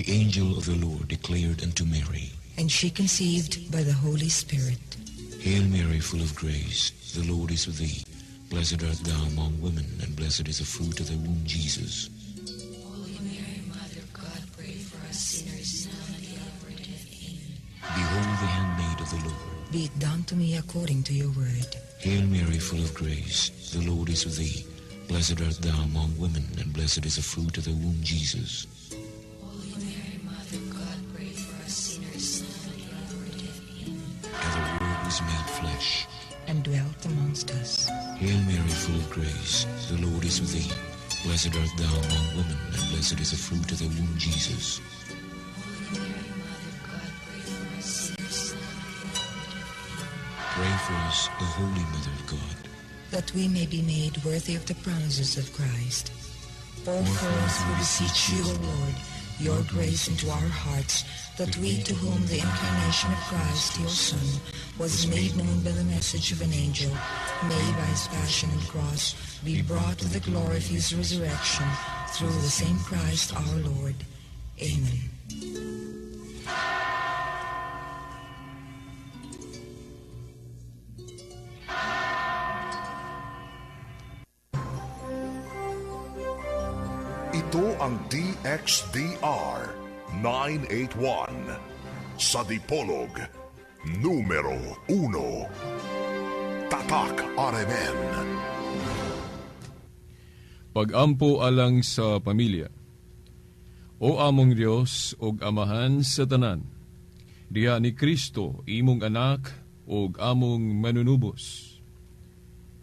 The angel of the Lord declared unto Mary, And she conceived by the Holy Spirit. Hail Mary, full of grace, the Lord is with thee. Blessed art thou among women, and blessed is the fruit of thy womb, Jesus. Holy Mary, Mother of God, pray for us sinners, now and at the hour of our death. Amen. Behold the handmaid of the Lord. Be it done to me according to your word. Hail Mary, full of grace, the Lord is with thee. Blessed art thou among women, and blessed is the fruit of thy womb, Jesus. Holy Mary, Mother of God, pray for us sinners, now and at the hour of our death. Amen. And the Word was made flesh. And dwelt amongst us. Hail Mary, full of grace, the Lord is with thee. Blessed art thou among women, and blessed is the fruit of thy womb, Jesus. Holy Mary, Mother of God, pray for us sinners, now and at the hour of our death. Amen. Pray for us, O Holy Mother of God, that we may be made worthy of the promises of Christ. Pour forth, we beseech you, O Lord, your grace into our hearts, that we to whom the incarnation of Christ, your Son, was made known by the message of an angel, may by his passion and cross be brought to the glory of his resurrection, through the same Christ our Lord. Amen. Ito ang DXDR 981 sa Dipolog, numero 1. Tatak RMN. Pagampo alang sa pamilya. O among Dios ug Amahan sa tanan, diha ni Kristo imong anak ug among manunubos.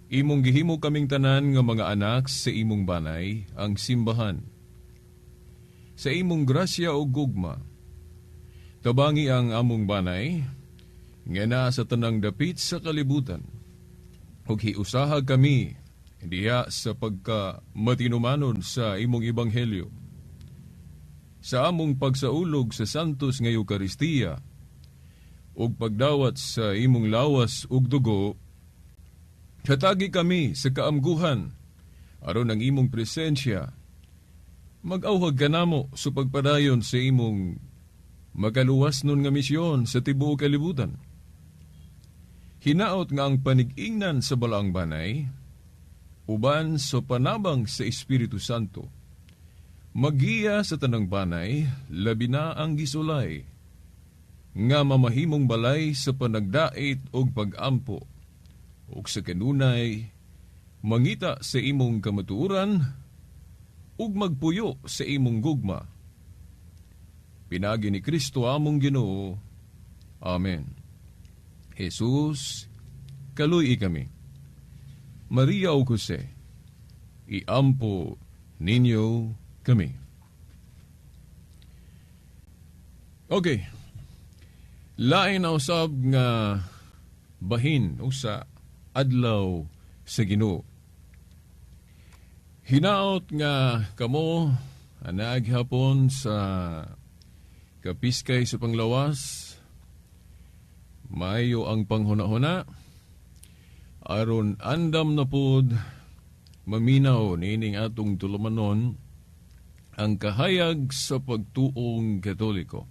Imong gihimo kaming tanan nga mga anak sa imong banay, ang simbahan. Sa imong grasya ug gugma, tabangi ang among banay, nga naa sa tanang dapit sa kalibutan. Ug hiusaha kami diha sa pagka matinumanon sa imong ebanghelyo. Sa among pagsaulog sa Santos nga Eukaristiya ug pagdawat sa imong lawas ug dugo, hatagi kami sa kaamguhan aron ang imong presensya mag-awhag kanamo sa pagpadayon sa imong makaluwas nun nga misyon sa tibuok kalibutan. Hinaot nga ang panig-ingnan sa balaang banay uban sa panabang sa Espiritu Santo magiya sa tanang banay, labi na ang gisulay nga mamahimong balay sa panagdait og pagampo ug sa kanunay mangita sa imong kamatuoran ug magpuyo sa imong gugma. Pinaagi ni Kristo among Ginoo. Amen. Jesus, kaluy kami. Maria ug Jose, iampo ninyo kami. Okay. Lain na usab nga bahin usa adlaw sa Ginoo. Hinaot nga kamo anaghapon sa kapiskay sa panglawas, maayo ang panghuna-huna, aron andam na pod maminaw niining atong tulumanon ang kahayag sa pagtuong Katoliko.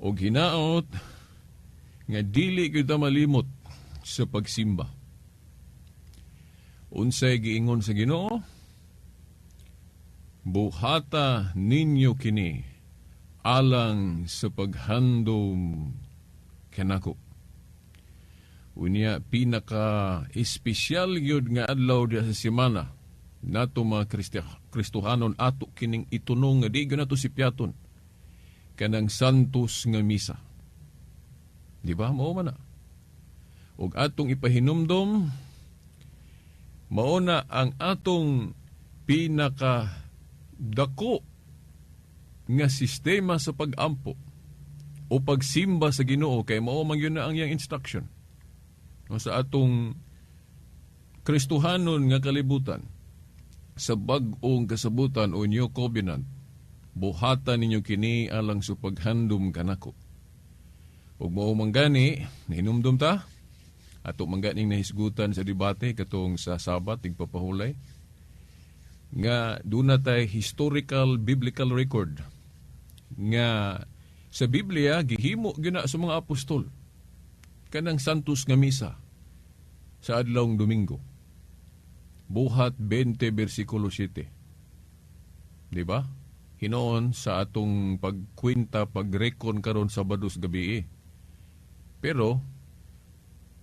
Og hinaot nga dili kita malimot sa pagsimba. Unsay giingon sa Ginoo? Buhata ninyo kini alang sa paghandom kanako. Unya pinaka espesyal gyud nga adlaw diha sa semana nato mga Kristohanon, ato kining itunong nga di gyud nato sipyaton kanang santos nga misa. Di ba? Mao man na. Ug atong ipahinumdom, mao na ang atong pinaka dako nga sistema sa pag-ampo o pagsimba sa Ginoo, kay mao man gyud na ang iyang instruction. No, sa atong Kristohanon nga kalibutan, sa bag-ong kasabutan o New Covenant, buhatan ninyo kini alang sa paghandom kanako. Ug mao man gani, nahinumdom ta, ato man ganing nahisgutan sa debate katong sa Sabat tigpapahulay, nga duna tay historical biblical record Nga sa Biblia gihimo gyud na sa mga apostol kanang Santos nga misa sa adlawng Domingo. Buhat 20 versikulo 7. Di ba? Hinoon sa atong pagkwenta, pagrekon karon Sabado sa gabi. Pero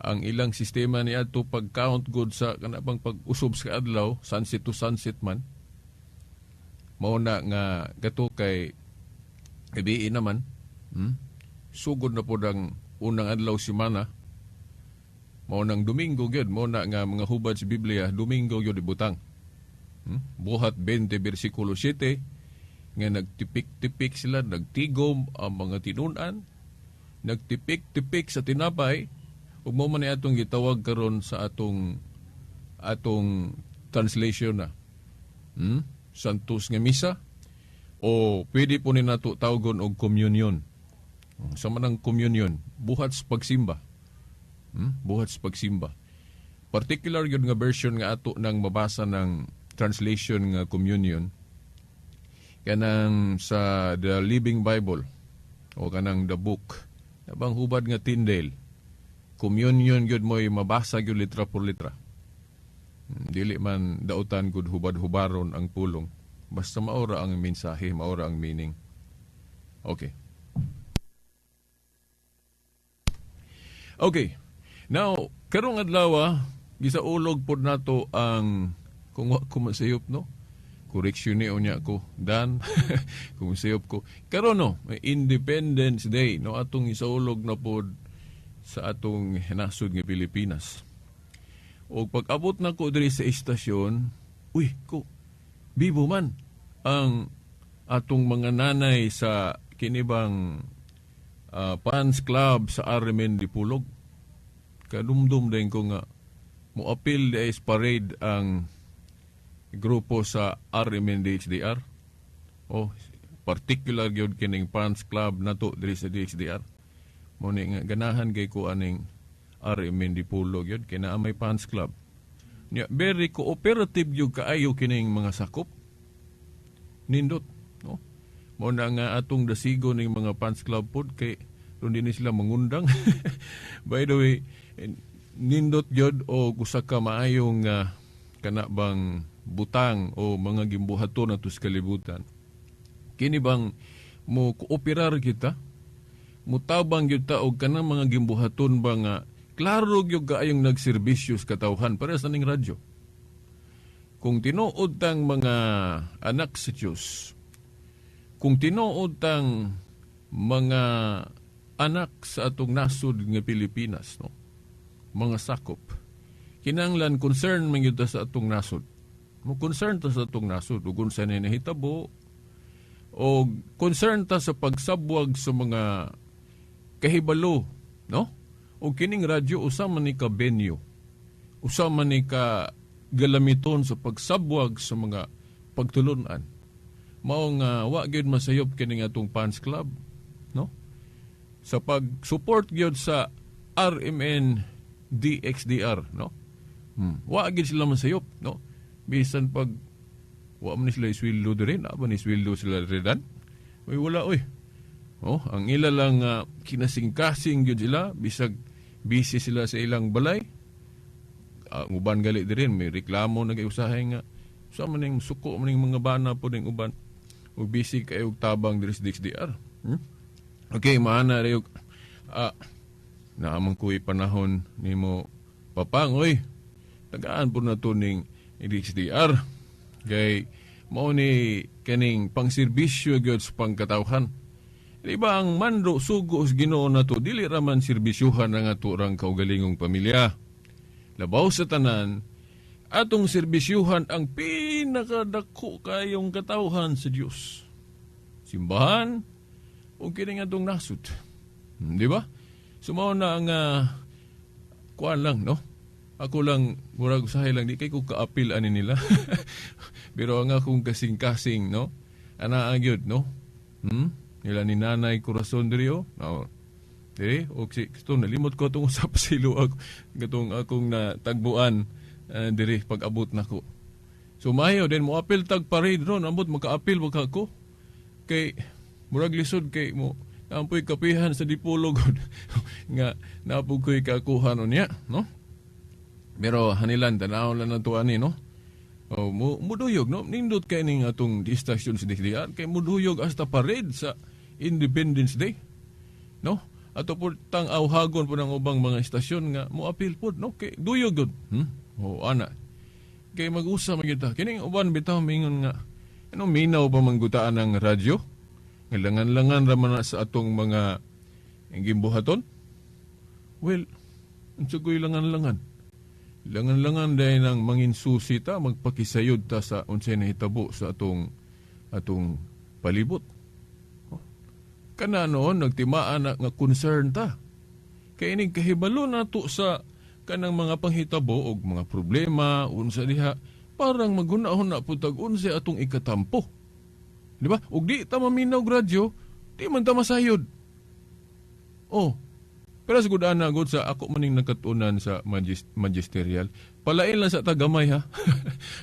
ang ilang sistema ni adto pag-count good sa kanabang pag-usob sa adlaw, sunset to sunset man. Mao na nga gato kay gabi naman, Sugod na pod ang unang adlaw semana. Mao nang Domingo gyud, mao na nga mga hubad sa Biblia, Domingo gyud ibutang. Buhat 20 versikulo 7 nga nagtipik-tipik sila, nagtigom ang mga tinun-an, nagtipik-tipik sa tinapay, ug mao man ni atong gitawag karon sa atong atong translation na. Santos nga misa o pwede po ni nato tawgon og communion. Sa man ang communion, buhat sa pagsimba. Buhat sa pagsimba. Particular yun nga version nga ato nang mabasa ng translation nga communion kanang sa The Living Bible o kanang The Book. Nabang hubad nga Tyndale. Communion gyud mo'y mabasa gyud litra por litra. Dili man dautan gud hubad-hubaron ang pulong. Basta maora ang mensahe, maora ang meaning. Okay. Okay. Now, karong adlaw, gisaulog pod nato ang kung wa ko masayop, no? Correction ni unya ko dan kung sayop ko. Karon no, may Independence Day, no, atong isaulog na pod sa atong nasod nga Pilipinas. Og pag-abot na ko diri sa istasyon, uy, ko bibo man ang atong mga nanay sa kinibang fans club sa RMN Dipolog. Kadumdum din ko nga moapil di sa parade ang grupo sa RMN DXDR. Oh, particular gyud kining fans club nato diri sa DXDR. Mo ni nga ganahan kay ko aning RMN Dipolog gyud kay naa may fans club. Nya very cooperative gyud kaayo kining mga sakop. Nindot, no? Mo na nga atong dasigo ning mga fans club pod kay doon din sila mangundang. By the way, nindot gyud o usa ka maayong kana bang butang o mga gimbuhaton nato sa kalibutan. Kini bang mo kooperar kita, mutabang gyud ta og kanang mga gimbuhaton ba nga klaro gyud kaayong nagserbisyo sa katawhan para sa ning radyo. Kung tinuod tang mga anak sa Dios, kung tinuod tang mga anak sa atong nasod nga Pilipinas, no? Mga sakop, kinahanglan concern man gyud ta sa atong nasod. Mo concern ta sa atong nasod ug unsa ni nahitabo, o concern ta sa pagsabwag sa mga kahibalo, no? O kining radyo usa man ni ka venue, usa man ni ka galamiton sa pagsabwag sa mga pagtulunan. Mao nga wa gyud masayop kining atong fans club, no? Sa pag-support gyud sa RMN DXDR, no? Wa gyud sila masayop, no? Bisan pag wa man sila isweldo diri, na ba ni isweldo sila diri dan? Uy, wala oy. Oh, ang ila lang kinasingkasing gyud sila bisag busy sila sa ilang balay. Ang uban gali diri may reklamo na kay usahay nga sa man ning suko man ning mga bana po ning uban ug busy kay og tabang diri sa DXDR. Okay, maana ra og naamang ko'y panahon nimo papang oy. Tagaan po na to ning DXDR kay mao ni kaning pangserbisyo gyud sa pangkatawhan. Di ba ang mando sugo sa Ginoo nato dili ra man serbisyuhan ang ato rang kaugalingong pamilya. Labaw sa tanan atong serbisyuhan ang pinakadako kayong katawhan sa Dios. Simbahan o kining atong nasod. Di ba? So mao na ang kuan lang, no? Ako lang, murag usahay lang, di kay ko kaapil ani nila. Pero ang akong kasing-kasing, no? Ana ang gyud, no? Nila ni Nanay Corazon diri, oh. No. Diri, o si, ito, nalimot ko itong usap sa ilo ako, gatong akong natagbuan diri pag-abot nako. So mayo din mo apil tag parade ron, ambot makaapil wag ako. Kay Murag lisod kay mo ampoy kapihan sa Dipolog nga napug ko'y kakuha nun niya, no? Pero hanilan tanaw lang nato ani, no? Oh, muduyog, no? Nindot kay ning atong istasyon sa DXDR kay muduyog hasta parade sa Independence Day. No? Ato po tang awhagon po ng ubang mga istasyon nga moapil pod, no? Kay duyog gud. Oh, ana. Kay mag-usa man gyud ta. Kining uban bitaw mingon nga ano minaw pa manggutaan ang radyo? Nga langan-langan ra man na sa atong mga gimbuhaton. Well, unsa ko'y langan-langan? Langan-langan dahil nang manginsusi ta, magpakisayod ta sa unsay nahitabo sa atong atong palibot. Oh. Kana noon nagtimaan na nga concern ta. Kay inig kahibalo nato sa kanang mga panghitabo og mga problema unsa diha, parang maghuna-huna pud tag unsay atong ikatampo. Di ba? Og di ta maminaw og radyo, di man ta masayod. Oh. Pero sigud ana gud sa ako maning nakatunan sa magisterial. Palain lang sa tagamay ha.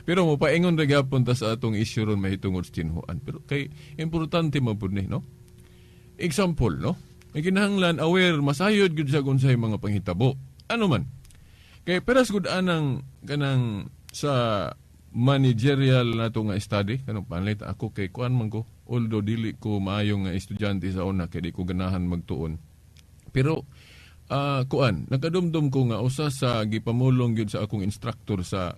Pero mopaingon ra gyapon ta sa atong issue ron mahitungod sa tinhuan. Pero kay importante man pud ni, no? Example, no? May kinahanglan aware masayod gyud sa unsay mga panghitabo. Ano man? Kay peras gud anang kanang sa managerial nato nga study kanang panlit ako kay kuan man ko, although dili ko maayo nga estudyante sa una kay di ko ganahan magtuon. Pero kuan, nakadumdum ko nga usa sa gipamulong gyud sa akong instructor sa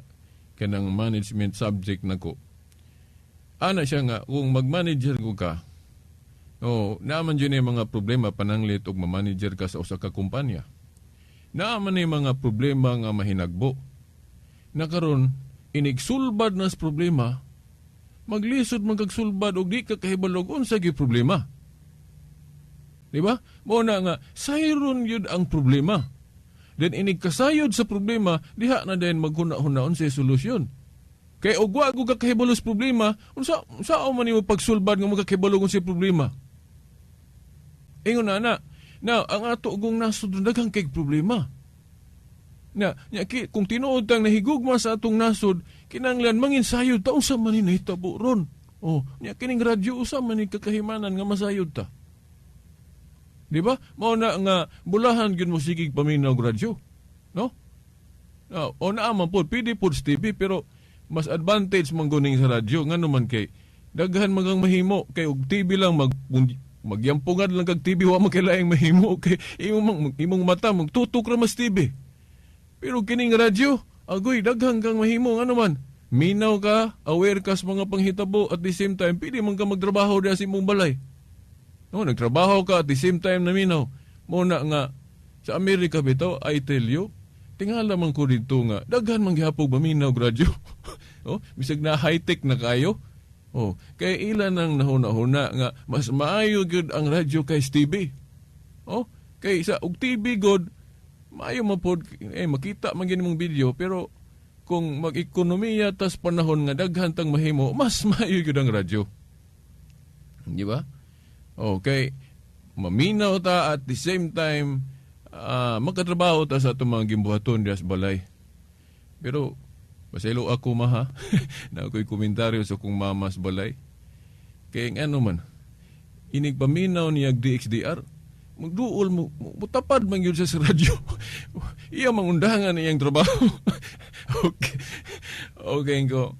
kanang management subject nako. Ana siya nga kung mag-manager ko ka, oh, naa man jud ni mga problema pananglit og ma-manager ka sa usa ka kumpanya. Naa man ni mga problema nga mahinagbo. Nakaron inigsulbad na sa problema, maglisod man kag sulbad og di ka kahibalo og unsa gyud problema. Di ba? Mao na nga sayron gyud ang problema. Then inig kasayod sa problema, diha na din maghuna-huna unsay solusyon. Kay og wa ka kahibalo sa problema, unsa unsa man nimo pagsulbad nga makakahibalo unsay problema? Ingon na na. Now, ang ato gong nasod daghang kay problema. Na, nya, ki, kung tinuod tang nahigugma sa atong nasod, kinanglan manginsayod ta unsa man ni nahitabo ron. Oh, nya kining radyo usa man ni kakahimanan nga masayod ta. Di ba? Mao na nga bulahan gyud mo sigig paminaw og radyo. No? No, o naa man pod pwede pod sa TV, pero mas advantage man guning sa radyo ngano man kay daghan magang mahimo kay og TV lang magyampungan lang kag TV, wa man kay laing mahimo kay imong mata magtutok ra mas TV. Pero kining radyo, agoy daghan kang mahimo ngano man minaw ka, aware ka sa mga panghitabo, at the same time pwede man ka magtrabaho diha sa imong balay. No, nagtrabaho ka at the same time naminaw. Mo na nga sa Amerika bitaw, I tell you, tingala man ko dito nga daghan man gihapon maminaw og radyo. Oh, bisag na high-tech na kayo. Oh, kay ila nang nahuna-huna nga mas maayo gyud ang radyo kay sa TV. Oh, kay sa og TV god maayo man pod eh, makita man gyud imong video, pero kung mag-ekonomiya tas panahon nga daghan tang mahimo, mas maayo gyud ang radyo. Di ba? Okay, maminaw ta at the same time makatrabaho ta sa atong mga gimbuhaton diha sa balay. Pero pasaylo ako ma ha. Na ako'y komentaryo sa akong mama sa balay. Kaya ang ano man, inig paminaw niya DXDR, magduol mo, mutapad man yun siya sa radyo. Iya mangundangan iyang trabaho. Okay. Okay ko.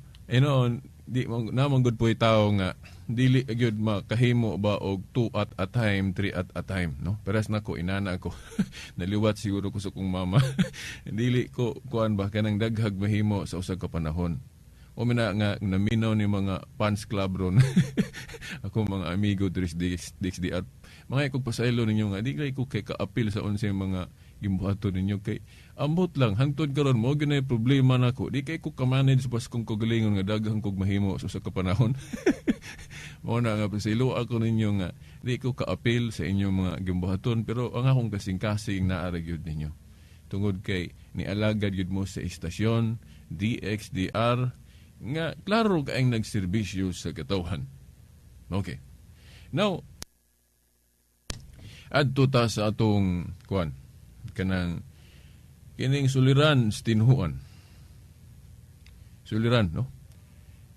Di man naman gud po tao nga dili gyud makahimo ba og 2 at a time, 3 at a time, no? Peras nako inana ko. Naliwat siguro ko sa kong mama. Dili ko kuan ba kanang daghag mahimo sa usa ka panahon. O mina nga naminaw ni mga fans club ron. Ako mga amigo diri sa DXDR. Mga ikog pasaylo ninyo nga di kay ko kay kaapil sa unsay mga gimbuhaton ninyo kay ambot lang hangtod karon mo gyud problema nako, di kay ko ka-manage bas kung kagalingon nga daghang kog mahimo sa usa ka panahon. Mao na nga pasaylo ako ninyo nga di ko kaapil sa inyong mga gimbuhaton, pero ang akong kasing-kasing naa ra gyud ninyo tungod kay nialagad gyud mo sa istasyon DXDR nga klaro kaayong nagserbisyo sa katawhan. Okay. Now, adto ta sa atong kuan kanang kining suliran sa tinhuan. Suliran, no?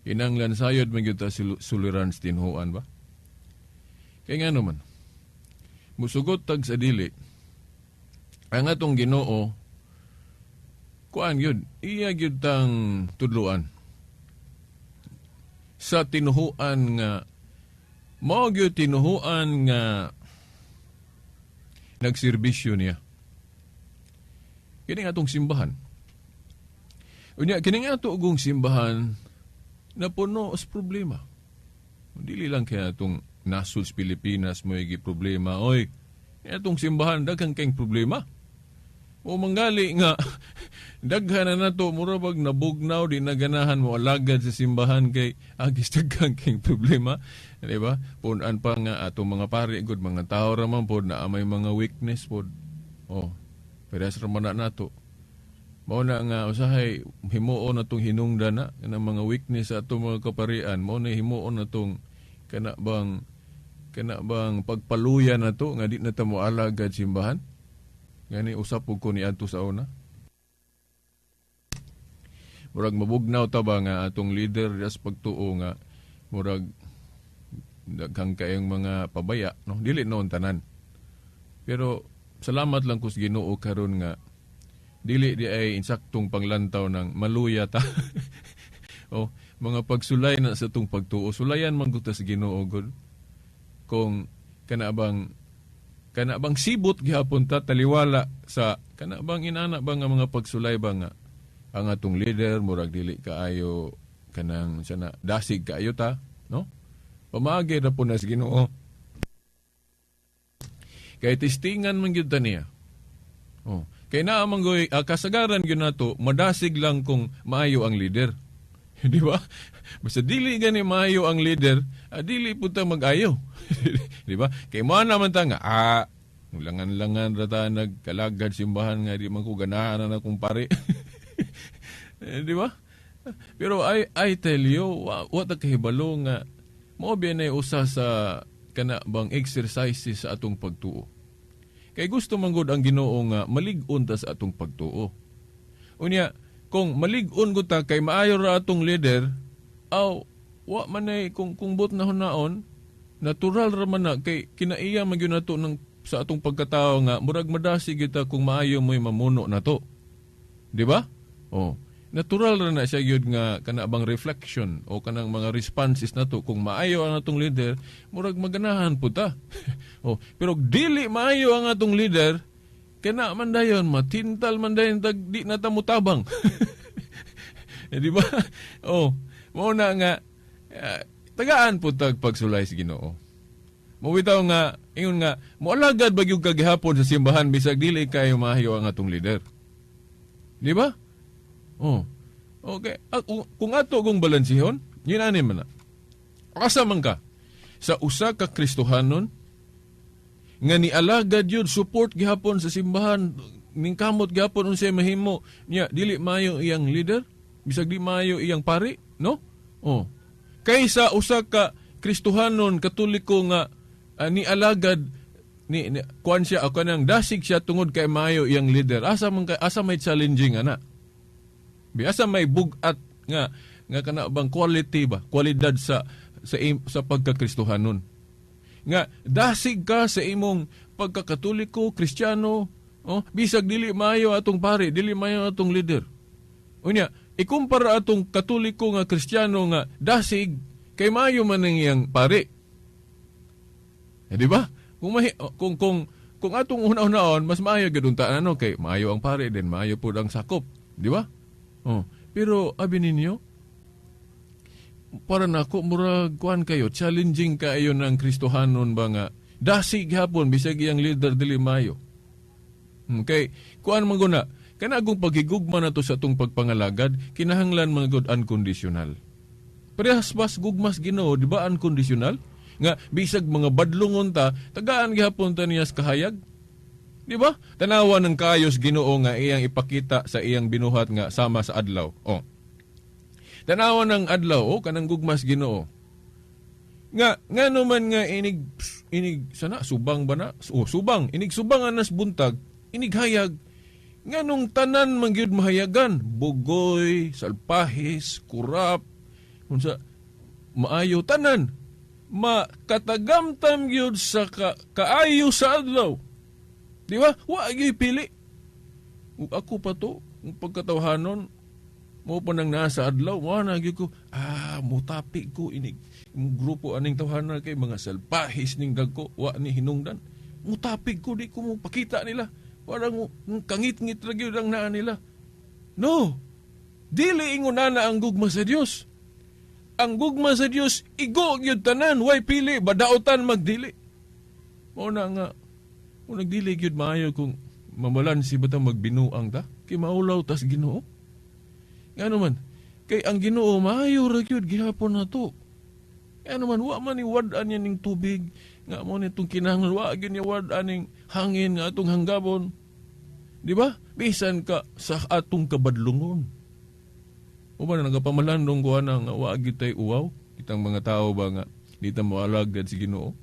Kinanglan sayod man gyud ta suliran sa tinhuan ba? Kay nga naman, musugot tag sa dili, ang atong Ginoo, kuan yun, iya gyud tang tudluan. Sa tinuhuan nga, mao gyud tinuhuan nga nagserbisyo niya. Kini nga atong simbahan. Unya, kini nga ato ugong simbahan napuno sa problema. Dili lang kaya atong nasod sa Pilipinas mo problema. Oy, atong simbahan daghan kayong problema. O manggali nga daghan na nato, mura bag nabugnaw, di na ganahan mo alagad sa simbahan kay agis daghan kayong problema, di ba? Punan pa nga atong mga pari gud, mga tao ra man pod na may mga weakness pod. Oh, parehas ra man na nato. Mao na nga usahay himuon natong hinungdan na kanang mga weakness sa atong mga kaparian, mao na himuon natong kana bang pagpaluya na to nga di na ta mo alagad simbahan. Gani usap pud ko niadto sa una. Murag mabugnaw ta ba nga atong leader sa pagtuo nga murag daghang kayong mga pabaya, no? Dili noon tanan. Pero salamat lang ko sa Ginoo karon nga dili di ay insaktong panglantaw ng maluya ta. O mga pagsulay na sa itong pagtuo, sulayan man gud ta sa Ginoo gud. Kung kana bang sibot gihapon ta taliwala sa kana bang inana ba nga mga pagsulay ba nga ang atong leader murag dili kaayo kanang sana dasig kaayo ta, no? Pamaagi ra po na sa Ginoo kay testingan man gyud ta niya. Oh, kay naa man goy kasagaran gyud nato madasig lang kung maayo ang leader, di ba? Basta dili gani maayo ang leader, dili pud ta mag-ayo. Di ba? Kay mo naman ta nga langan-langan ra ta nagkalagad simbahan nga di man ko ganahan na akong pare. Eh, di ba? Pero I tell you, wa ta kahibalo nga mao biya na usa sa kana bang exercises sa atong pagtuo. Kay gusto man gud ang Ginoo nga malig-on ta sa atong pagtuo. Unya, kung malig-on gud ta kay maayo ra atong leader, aw wa man ay kung but na hunaon, natural ra man na kay kinaiya man gyud nato ng sa atong pagkatao nga murag madasig kita kung maayo mo'y mamuno nato. Di ba? Oh. Natural ra na siya gyud nga kana bang reflection o kanang mga responses nato. Kung maayo ang atong leader, murag maganahan pud ta. Oh, pero dili maayo ang atong leader, kana man dayon matintal man dayon tag di na ta mutabang. Eh, di ba? Oh, mao na nga tagaan pud tag pagsulay sa Ginoo. Mao bitaw nga ingon nga moalagad ba gyud ka gihapon sa simbahan bisag dili kayo maayo ang atong leader. Di ba? Oh. Okay. Kung ato kung balansihon, yun ani man na. Asa man ka sa usa ka Kristohanon nga nialagad yun, support gihapon sa simbahan, ningkamot gihapon unsay mahimo niya, dili maayo iyang leader, bisag di maayo iyang pari, no? Oh. Kaysa usa ka Kristohanon Katoliko nga nialagad ni kuan siya ako nang dasig siya tungod kay maayo iyang leader. Asa man kay, asa may challenging ana? Bi asa may bug-at nga nga kana bang quality ba, kwalidad sa pagkakristohanon nga dasig ka sa imong pagkakatoliko, Kristiyano, oh, bisag dili maayo atong pare, dili maayo atong leader. Unya, ikumpara atong Katoliko nga Kristiyano nga dasig kay maayo man ang iyang pare. Eh, di ba? Kung mahi, oh, kung atong una-unaon, mas maayo gyud unta ano kay maayo ang pare din, maayo pud ang sakop, di ba? Oh, pero abi ninyo, para nako murag kuan kayo, challenging kaayo ng Kristohanon ba nga dasig hapon bisag iyang leader dili maayo. Okay, kuan man guna, kana agong paghigugma nato sa atong pagpangalagad, kinahanglan man gud unconditional. Parehas bas gugmas Ginoo, di ba unconditional? Nga bisag mga badlongon ta, tagaan gihapon ta niya sa kahayag. Di ba? Tanawa ng kayos Ginoo nga iyang ipakita sa iyang binuhat nga sama sa adlaw. Oh. Tanawa ng adlaw, oh, kanang gugmas Ginoo. Nga ngano man nga inig inig sana subang ba na? Oh, subang, inig subang anas buntag, inig hayag. Nganong tanan man gyud mahayagan, bugoy, salpahis, kurap, unsa maayo tanan. Makatagamtam gyud sa kaayo sa adlaw. Di ba? Wa gyud pili. Ug ako pa to, ang pagkatawhanon, mo pa nang nasa adlaw, mo na gyud ko, mutapi ko inig grupo aning tawhana kay mga salpahis ning dagko, wa ni hinungdan. Mutapi ko, di ko mo pakita nila. Parang kangit-ngit ra gyud ang naa nila. No. Dili ingon ana ang gugma sa Dios. Ang gugma sa Dios igo gyud tanan, way pili, badaotan magdili. Mao na nga kung nagdili gyud maayo kung mamalansi ba ta magbinuang ta, kay maulaw tas Ginoo. Ngano man, kay ang Ginoo maayo ra gyud gihapon nato. Ngano man wa man ni wad-an niya ning tubig, nga mo nitong kinahanglan wa gyud niya wad-an ning hangin nga atong hanggabon. Di ba? Bisan ka sa atong kabadlungon. O ba na nagapamalandong ko na nga wa gyud tay uwaw, kitang mga tao ba nga di ta moalagad si Ginoo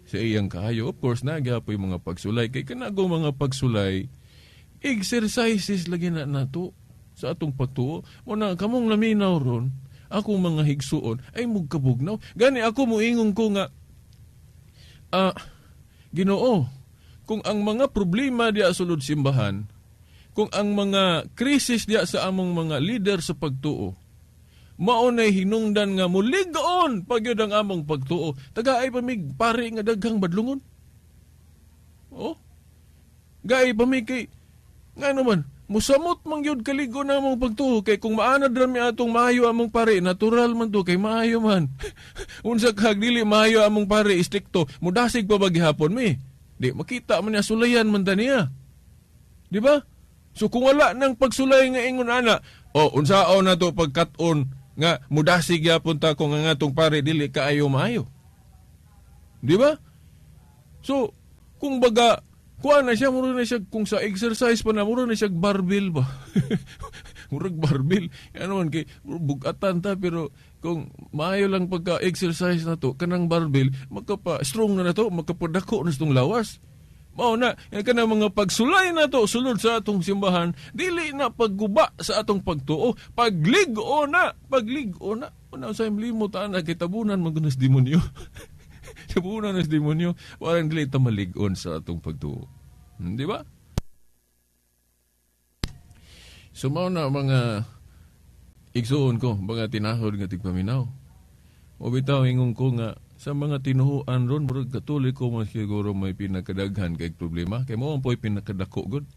sa iyang kaayo. Of course, nagyapoy mga pagsulay. Kay kanagong mga pagsulay, exercises lagi na nato sa atong pagtuo. Mo na kamong laminaw ron, akong mga higsuon ay mugkabugnaw. Gani ako moingon ko nga, Ginoo, kung ang mga problema diya sulod simbahan, kung ang mga krisis diya sa among mga leader sa pagtuo, mao nay hinungdan nga mulig-on pagyud ang among pagtuo. Tagaay pa mig pari nga daghang badlungon. Oh. Gaay pa mig kay ngano man, musamot man gyud kaligo na among pagtuo kay kung maanad ra mi atong maayo among pari, natural man to kay maayo man. Unsa kag dili maayo among pari istrikto, mudasig pa ba gihapon mi? Di makita man niya sulayan man ta niya. Di ba? So kung wala nang pagsulay nga ingon ana, o unsaon na to pagkat-on nga mudasig gyapon ta kung ang atong pare dili kaayo maayo. Di ba? So kung baga kuha na siya, mura na siya kung sa exercise pa na mura na siya barbell ba. Murag barbell. Ano man kay bugatan ta pero kung maayo lang pagka exercise na to kanang barbell magkapa strong na to, magkapadako na itong lawas. Mao na, yan ka na mga pagsulay na to, sulod sa atong simbahan, dili na pagguba sa atong pagtuo, paglig-o na, paglig-o na. Una sa limot, ana, kitabunan magunas demonyo. Tabunan nas demonyo, parang dili ta malig-on sa atong pagtuo. Di ba? So mao na mga igsuon ko, mga tinahod nga tigpaminaw. O bitaw ingon ko nga sa mga tinuhuan ron, murag Katoliko man siguro may pinakadaghan kay problema. Kay mo ang po'y pinakadako gud.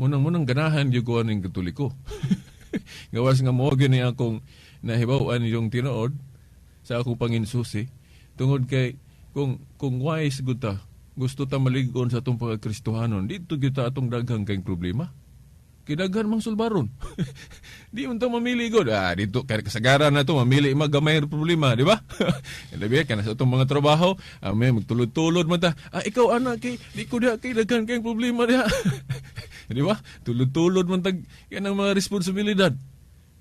Munang-munang ganahan gyud ko aning Katoliko. Gawas nga mo gyud ni akong nahibaw-an yung tinuod sa akong panginsusi. Tungod kay kung wise gud ta, gusto ta malig-on sa atong pagkakristohanon, dito gyud ta atong daghang kay problema. Kidaghan mang sulbaron. Di man ta mamili gud. Dito kay kasagaran na to mamili magamay problema, di ba? Labi kana sa atong mga trabaho, may magtulod-tulod man ta. Ikaw ana kay di ko diha kay daghan kay problema diha. Di ba? Tulod-tulod man tag kanang mga responsibilidad.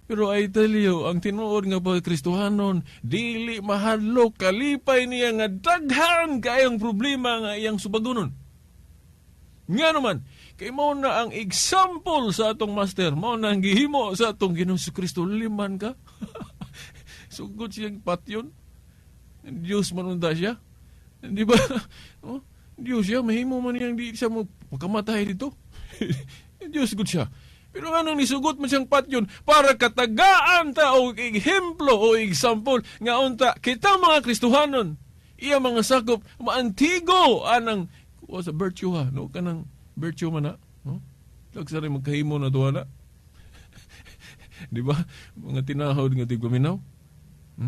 Pero I tell you, ang tinuod nga pagkristohanon, dili mahadlok kalipay niya nga daghan kayong problema nga iyang subagonon. Nga naman, kay mao na ang example sa atong master, mao na ang gihimo sa atong Ginoong Kristo, liman ka. Sugod siyang patyon. Diyos man unta siya. Di ba? Oh, Diyos siya, mahimo man niyang di siya mo pagkamatay dito. Diyos gud siya. Pero anong nisugot man siyang patyon para katagaan ta og ehemplo o example nga unta kita mga Kristohanon, iya mga sakop maantigo anang o sa virtue ha, no kanang virtue man na, no? Lagsa rin magkahimo na tuwa na. Di ba? Mga tinahod nga tigpaminaw.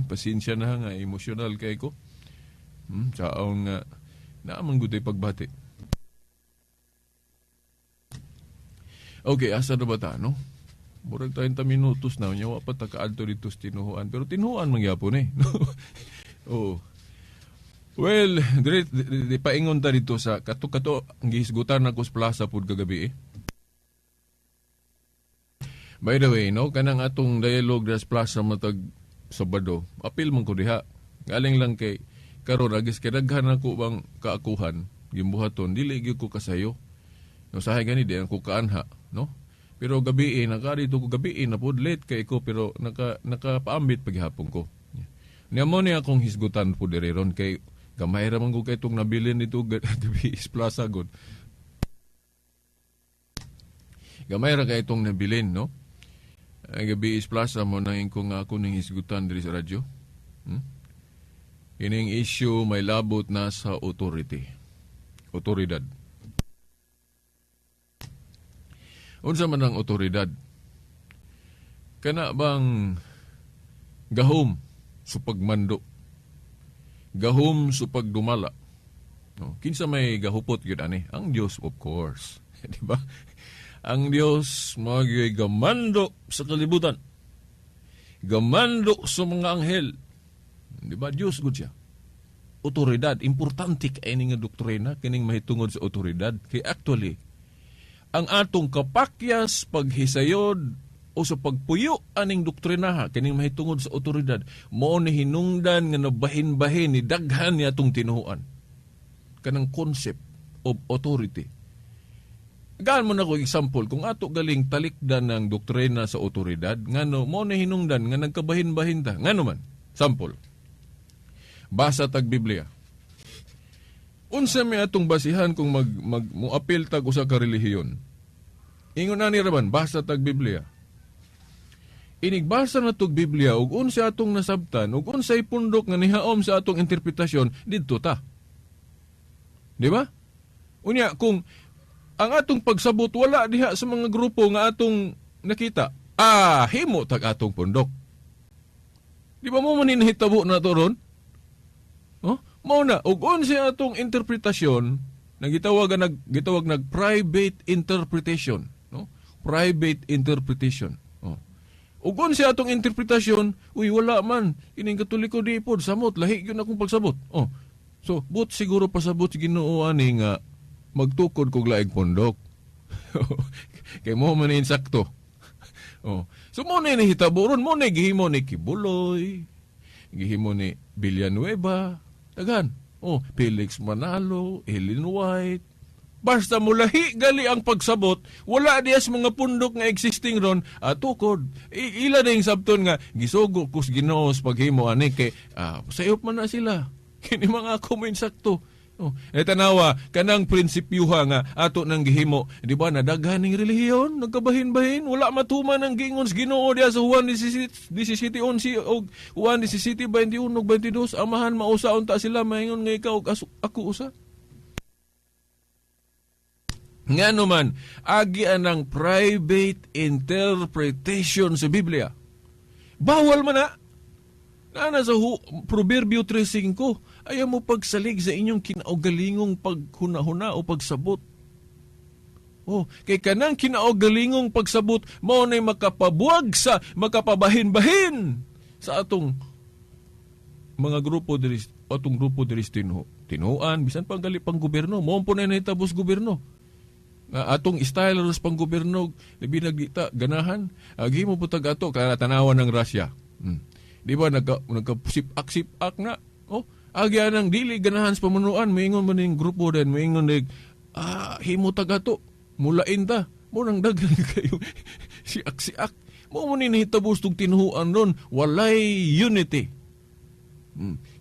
Pasensya na nga, emosyonal kay ko. Saon nga, naamang guto'y pagbati. Okay, asa na ba ta, no? Murag 30 minutos na, unya wa pa ta kaadto dito sa tinuhuan. Pero tinuhuan man gyapon eh. No? Oo. Well, dire, di paingon ta dito sa kato-kato ang gihisgutan na sa plaza pud kagabi eh. By the way, no, kanang atong dialogue sa plaza matag Sabado, apil man ko diha. Galing lang kay karon agis kay daghan ako bang kaakuhan gimbuhaton, dili gyud ko kasayo. No sahay gani di ako kaanha, no? Pero gabi naka dito ko gabi na pud late kay ko pero nakapaambit paghapon ko. Niya mo niya akong hisgutan po diri ron kay gamay ra man ko kay itong nabilin dito gabi is plaza god. Gamay ra kay itong nabilin, no? Ay, gabi is plaza mo na ko nga ako ning hisgutan diri sa radyo. Kining issue may labot na sa authority. Otoridad. Unsa man ang otoridad? Kana bang gahom sa pagmando? Gahom sa pagdumala? No? Kinsa may gahupot gyud ani? Ang Dios, of course. Di ba? Ang Dios magyuy gamando sa kalibutan. Gamando sa mga anghel. Di ba? Dios gud siya. Otoridad, importante kay nga doktrina kining mahitungod sa otoridad kay actually ang atong kapakyas paghisayod o sa pagpuyo aning doktrinaha kining mahitungod sa otoridad mao ni hinungdan nga nabahin-bahin ni daghan ni atong tinuoan kanang concept of authority. Gaan mo na ko example kung ato galing talikdan ng doktrina sa otoridad ngano mao ni hinungdan nga nagkabahin-bahin ta ngano man sample basa tag Biblia. Unsa may atong basihan kung mag moapil tag usa ka relihiyon? Ingon ani ra man basa tag Biblia. Inigbasa na tog Biblia ug unsa atong nasabtan ug unsay pundok nga nihaom sa atong interpretasyon didto ta. Di ba? Unya kung ang atong pagsabot wala diha sa mga grupo nga atong nakita, himo tag atong pundok. Di ba mo man hinahitabo na to ron? Oh, mao na ug unsa atong interpretasyon nang gitawag nag private interpretation, no? Private interpretation. Oh. Ug unsa atong interpretasyon, uy wala man kining Katoliko di pod samot lahi gyud akong pagsabot. Oh. So but siguro pasabot sa Ginoo ani nga magtukod kog laing pundok. Kay mo man insakto. Oh. So mo na nahitabo ron, mo na gihimo ni Quiboloy, gihimo ni Villanueva, daghan. Oh, Felix Manalo, Ellen White. Basta mulahi gali ang pagsabot, wala diya sa mga pundok nga existing ron, tukod. Ila na yung sabton nga, gisugo kus Ginoo sa paghimo ani kay sayop man na sila. Kini mga ako mo insakto. Oh, tanawa kanang prinsipyuha nga ato nang gihimo, di ba nadaghan ning relihiyon, nagkabahin-bahin, wala matuman ang giingon sa Ginoo diha sa Juan 17, 11 og Juan 17, 21 ug 22, amahan mausa unta sila maingon nga ikaw ug ako usa. Ngano man agi anang private interpretation sa Biblia. Bawal man na. Nana sa Proverbio 3:5, ayaw mo pagsalig sa inyong kinaugalingong paghunahuna o pagsabot. Oh, kay kanang kinaugalingong pagsabot mao nay makapabuwag sa makapabahin-bahin sa atong mga grupo diri, atong grupo diri tinuan bisan pa gali pang gobyerno, mao po na nahitabos gobyerno. Nga atong style ros pang gobyerno labi nagdita ganahan, agi mo putag ato kada tanawan ng Russia. Di ba nagka-sip-ak na? Oh, agi anang dili ganahan sa pamunuan, moingon man ning grupo din, moingon ning himo tag ato, mulain ta. Mo nang daghan kayo siak-siak. Mo mo ni nahitabos tug tinuhuan ron, walay unity.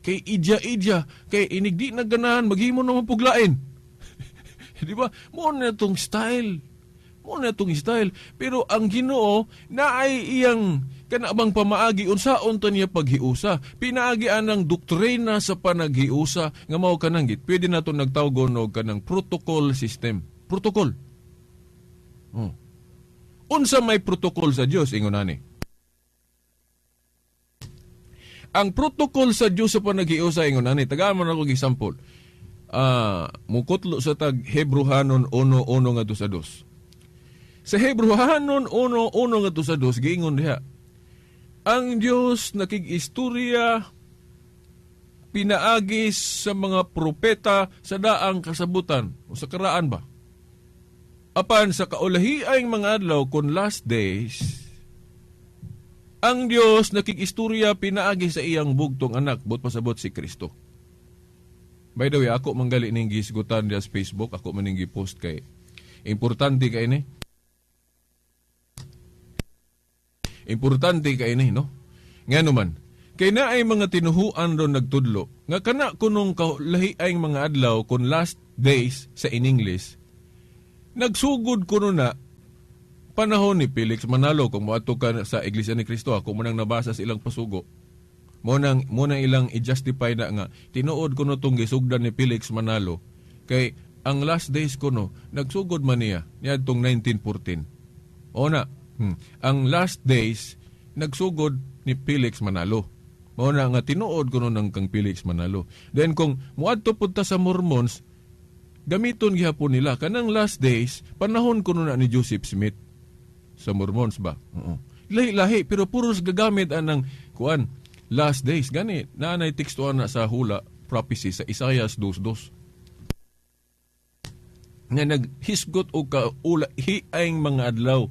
Kay idya-idya, kay inig di na ganahan, maghimo naman puglain. Di ba? Mo na tong style. Mo na tong style. Pero ang Ginoo na ay iyang kanabang pamaagi unsaon ta niya paghiusa. Pinaagi anang doktrina sa panaghiusa nga mao kanang git. Pwede nato nagtawgon og kanang protocol system. Protocol. Oh. Unsa may protocol sa Dios ingon ani? Ang protocol sa Dios sa panaghiusa ingon ani. Tagaan mo na og example. Mukutlo sa tag Hebrehanon 1:1 ngadto sa 2. Sa Hebrehanon 1:1 ngadto sa 2 giingon diha, ang Dios nakig-istorya pinaagi sa mga propeta sa daang kasabutan o sa karaan ba. Apan sa kaulahiang mga adlaw kon last days, ang Dios nakig-istorya pinaagi sa iyang bugtong anak, but pasabot si Kristo. By the way, ako manggali ning gisgutan diya sa Facebook, ako man ning gi-post kay importante kay ni. Importante kay ni, no? Ngano man, Kay naay mga tinuhuan ron nagtudlo nga kana kunong lahi ay mga adlaw kun last days sa in English nagsugod kuno na panahon ni Felix Manalo. Kung moadto ka sa Iglesia ni Cristo, ako mo nang nabasa sa ilang pasugo. Mo nang ilang i-justify na nga tinuod kuno tong gisugdan ni Felix Manalo, kay ang last days kuno nagsugod man niya niadtong 1914. O na, ang last days nagsugod ni Felix Manalo. Mao na nga tinuod kuno ng kang Felix Manalo. Then kung muadto pud ta sa Mormons, gamiton gihapon nila kanang last days panahon kuno na ni Joseph Smith sa Mormons ba. Oo. Lahi-lahi pero puros gagamit anang kuan last days. Gani naanay tekstuhan na sa hula prophecy sa Isaiah 2:2 nga naghisgot og kaula hiaing mga adlaw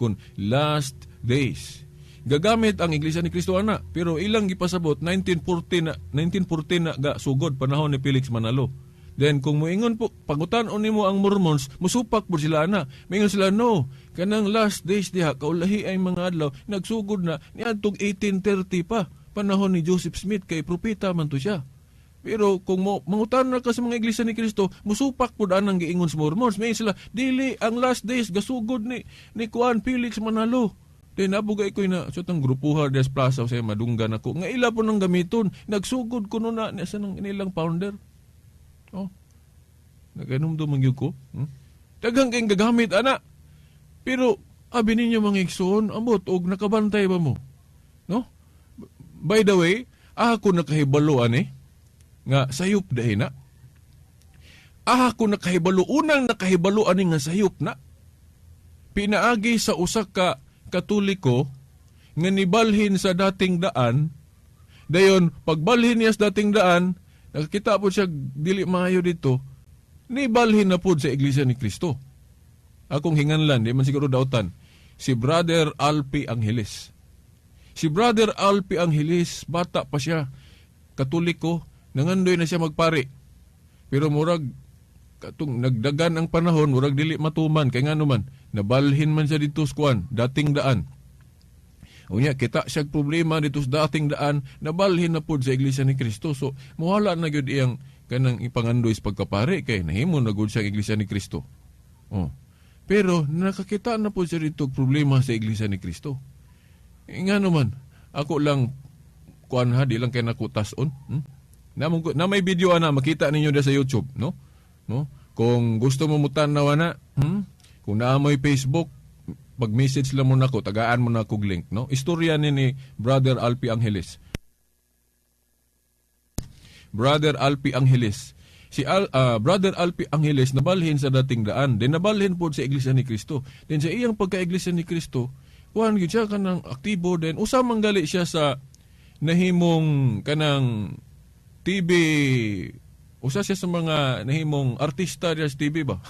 kun last days. Gagamit ang Iglesia ni Cristo ana, pero ilang gipasabot 1914 na, 1914 na ga sugod panahon ni Felix Manalo. Then kung moingon po pangutan-on nimo ang Mormons, musupak po sila ana. Moingon sila, "No, kanang last days diha kaulahi ay mga adlaw nagsugod na niadtong 1830 pa, panahon ni Joseph Smith, kay propeta man to siya." Pero kung mo mangutan na ka sa mga Iglesia ni Cristo, musupak pud anang giingon sa Mormons. May sila, "Dili, ang last days gasugod ni kuan Felix Manalo." Then nabugay ko na sa tang grupuha des plaza sa madunggan ako nga ila po nang gamiton. Nagsugod kuno na niya sa nang nilang founder. Oh. Naganomdom man gyud ko. Daghang kayong gagamit ana. Pero abi ninyo, mga igsoon, ambot og nakabantay ba mo? No? By the way, ako nakahibalo ani nga sayop dahi na. Ako nakahibalo, unang nakahibalo ani nga sayop na. Pinaagi sa usa ka Katoliko nga nibalhin sa dating daan. Dayon pagbalhin niya sa dating daan, nakakita po siya dili maayo dito, nibalhin na pod sa Iglesia ni Cristo. Akong hinganlan, di man siguro dautan, si Brother Alpi Angeles. Si Brother Alpi Angeles, bata pa siya, Katoliko, nangandoy na siya magpari. Pero murag katong nagdagan ang panahon, murag dili matuman kay ngano man nabalhin man siya dito sa kuan, dating daan. Unya kita siya problema dito sa dating daan, nabalhin na pud sa Iglesia ni Cristo. So muhala na gyud iyang kanang ipangandoy sa pagkapari kay nahimo na gud siya ang Iglesia ni Cristo. Oh. Pero nakakita na po siya dito problema sa Iglesia ni Cristo. E, nga naman, ako lang kuan ha, di lang kay nako tas-on. Na may video ana, makita ninyo da sa YouTube, no? No? Kung gusto mo mutan-aw na, Kung naa mo'y Facebook, pag-message lang mo nako, tagaan mo na kog link, no? Istorya ni Brother Alpi Angeles. Brother Alpi Angeles. Si Brother Alpi Angeles nabalhin sa dating daan. Then nabalhin po sa Iglesia ni Cristo. Then sa iyang pagka-Iglesia ni Cristo, kuan gyud siya kanang aktibo, then usa man gali siya sa nahimong kanang TV, usa siya sa mga nahimong artista diya sa TV ba.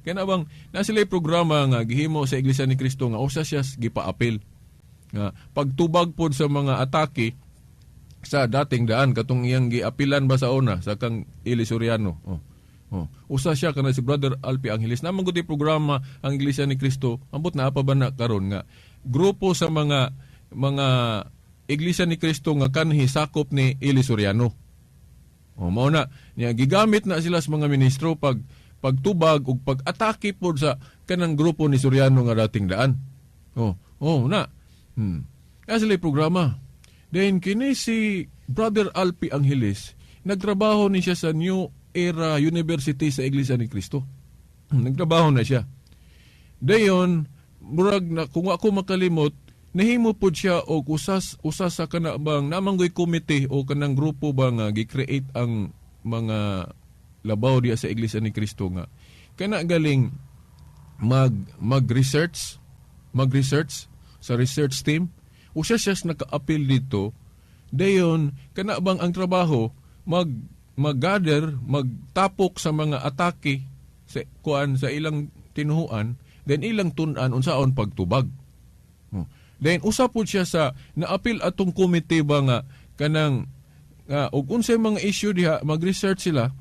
Kana bang na sila programa nga gihimo sa Iglesia ni Cristo nga usa siya gipaapil nga pagtubag pod sa mga atake sa dating daan, katong iyang giapilan ba sa una sa kang Eli Soriano. Oh. Oh. Usa siya kana si Brother Alpi Angeles. Naman gud programa ang Iglesia ni Cristo. Ambot naa pa ba na karon nga grupo sa mga Iglesia ni Cristo nga kanhi sakop ni Eli Soriano. Oh, mao na niya gigamit na sila sa mga ministro pag pagtubag ug pag-atake pod sa kanang grupo ni Soriano nga dating daan. Oh na. Kaya sila programa. Then kini si Brother Alpi Angeles, nagtrabaho ni siya sa New Era University sa Iglesia ni Cristo. Nagtrabaho na siya. Dayon, murag na kung ako makalimot, nahimo pod siya og usas usa sa kana bang namanggoy committee o kanang grupo ba nga gi-create ang mga labaw diya sa Iglesia ni Cristo nga kana galing mag mag-research sa research team. Usa siya sa naka-apil dito. Dayon kana bang ang trabaho mag mag-gather, magtapok sa mga atake sa kuan sa ilang tinuhuan, then ilang tun-an unsaon pagtubag. Oh. Then usa pud siya sa naapil atong komite ba nga kanang nga og unsay mga issue diha mag-research sila.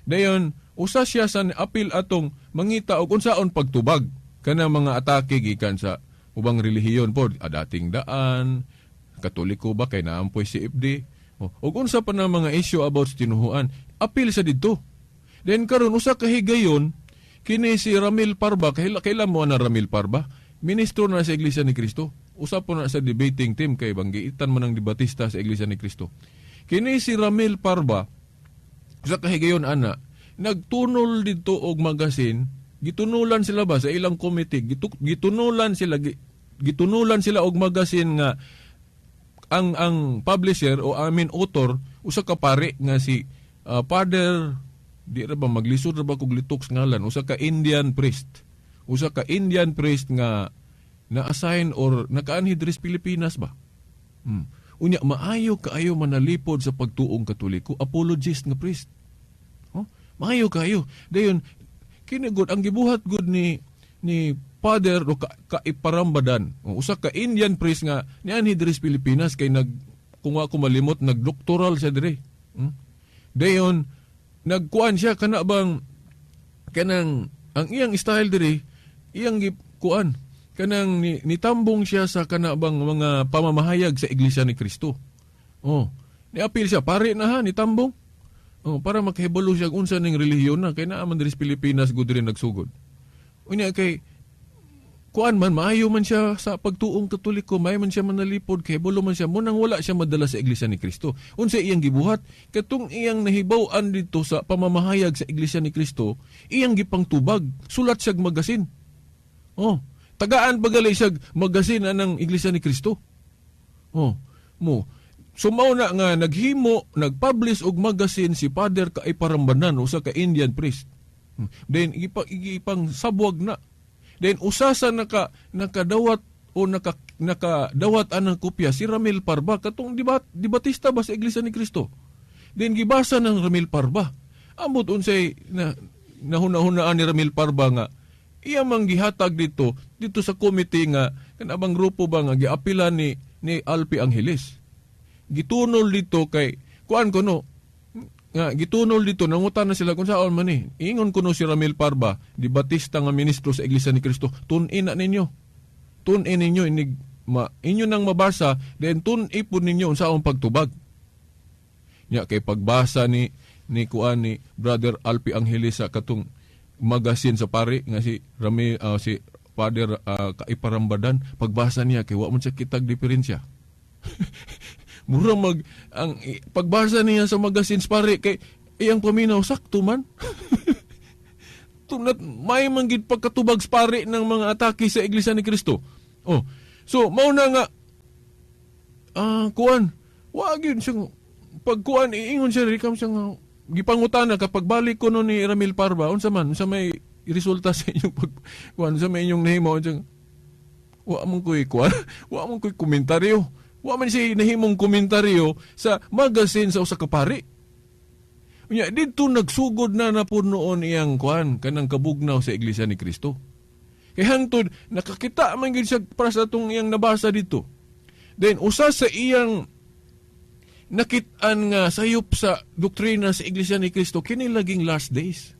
Dayon usa siya sa naapil atong mangita og unsaon pagtubag kanang mga atake gikan sa ubang relihiyon pod, dating daan. Katoliko ba kay naampoy si FD? O, ug unsa pa na mga issue about sa tinuhuan, apil sa didto. Then karon usa ka higayon kini si Ramil Parba, kaila mo na Ramil Parba, ministro na sa Iglesia ni Cristo. Usa po na sa debating team kay banggiitan man ang debatista sa Iglesia ni Cristo. Kini si Ramil Parba, usa ka higayon ana, nagtunol didto og magasin, gitunulan sila ba sa ilang committee, gitunulan sila og magasin nga ang publisher o I mean author usa ka pare nga si Father, di ra ba maglisod ra ba kog litok sa ngalan, usa ka Indian priest nga na-assign or nakaanhi diri sa Pilipinas ba. Unya maayo kaayo manalipod sa pagtuong Katoliko, apologist nga priest. Oh, maayo kaayo. Dayon kini gud ang gibuhat gud ni ni Father o kaiparambadan. O, usa ka Indian priest nga nianhi diri sa Pilipinas kay nag, kung ako malimot, nagdoktoral siya diri. Dayon nagkuan siya kana bang kanang ang iyang style diri, iyang gikuan kanang nitambong siya sa kana bang mga pamamahayag sa Iglesia ni Cristo. Oh, niapil siya pare na ha nitambong. Oh, para makahibalo siya unsa ning relihiyon na kay naa man diri sa Pilipinas gud diri nagsugod. Unya kay kuan man, maayo man siya sa pagtuong Katoliko, maayo man siya manalipod, kay hibalo man siya, munang wala siya madala sa Iglesia ni Cristo. Unsa iyang gibuhat? Katong iyang nahibaw-an dito sa pamamahayag sa Iglesia ni Cristo, iyang gipangtubag, sulat siyag magasin. Oh, tagaan pagali siyag magasin anang Iglesia ni Cristo. Oh, mo. So mao na nga naghimo, nagpublish og magasin si Father Kaiparambanan, usa ka Indian priest. Then ipang sabwag na. Then usa sa nakadawat o nakadawat anang kopya si Ramil Parba, katong debatista ba sa Iglesia ni Cristo. Then gibasa ng Ramil Parba. Amot unsay na nahuna-hunaan ni Ramil Parba nga iya mang gihatag dito dito sa committee nga kanabang grupo ba nga giapilan ni ni Alpi Angeles. Gitunol dito kay kuan kuno nga gitunol dito, nangutan na sila kung saan man ni. Ingon kuno si Ramil Parba, debatista nga ministro sa Iglesia ni Cristo, tun-in na ninyo. Tun-in ninyo inig ma, inyo nang mabasa, then tun-i pud ninyo unsaon pagtubag. Nya kay pagbasa ni ni kuan ni Brother Alpi Angeles sa katong magasin sa pare nga si Ramil, si Father Kaiparambadan, pagbasa niya kay wa man siya kitag diferensya. Mura mag ang pagbasa niya sa magasin sa pare kay iyang paminaw sakto man. Tunat may man gid pagkatubag sa pare ng mga atake sa Iglesia ni Cristo. Oh. So mao na nga kuan wa gyud siyang pagkuan, iingon siya rikam siya nga gipangutana kapag balik ko no ni Ramil Parba, unsa man, unsa may resulta sa inyong pag kuan, unsa may inyong nahimo, unsa wa man koy kuan, wa man koy komentaryo. Wa man siya nahimong komentaryo sa magasin sa usa ka pari. Unya didto nagsugod na napud noon iyang kuan kanang kabugnaw sa Iglesia ni Cristo. Kay hangtod nakakita man gyud siya para sa atong iyang nabasa dito. Then usa sa iyang nakit-an nga sayop sa doktrina sa Iglesia ni Cristo kini laging last days.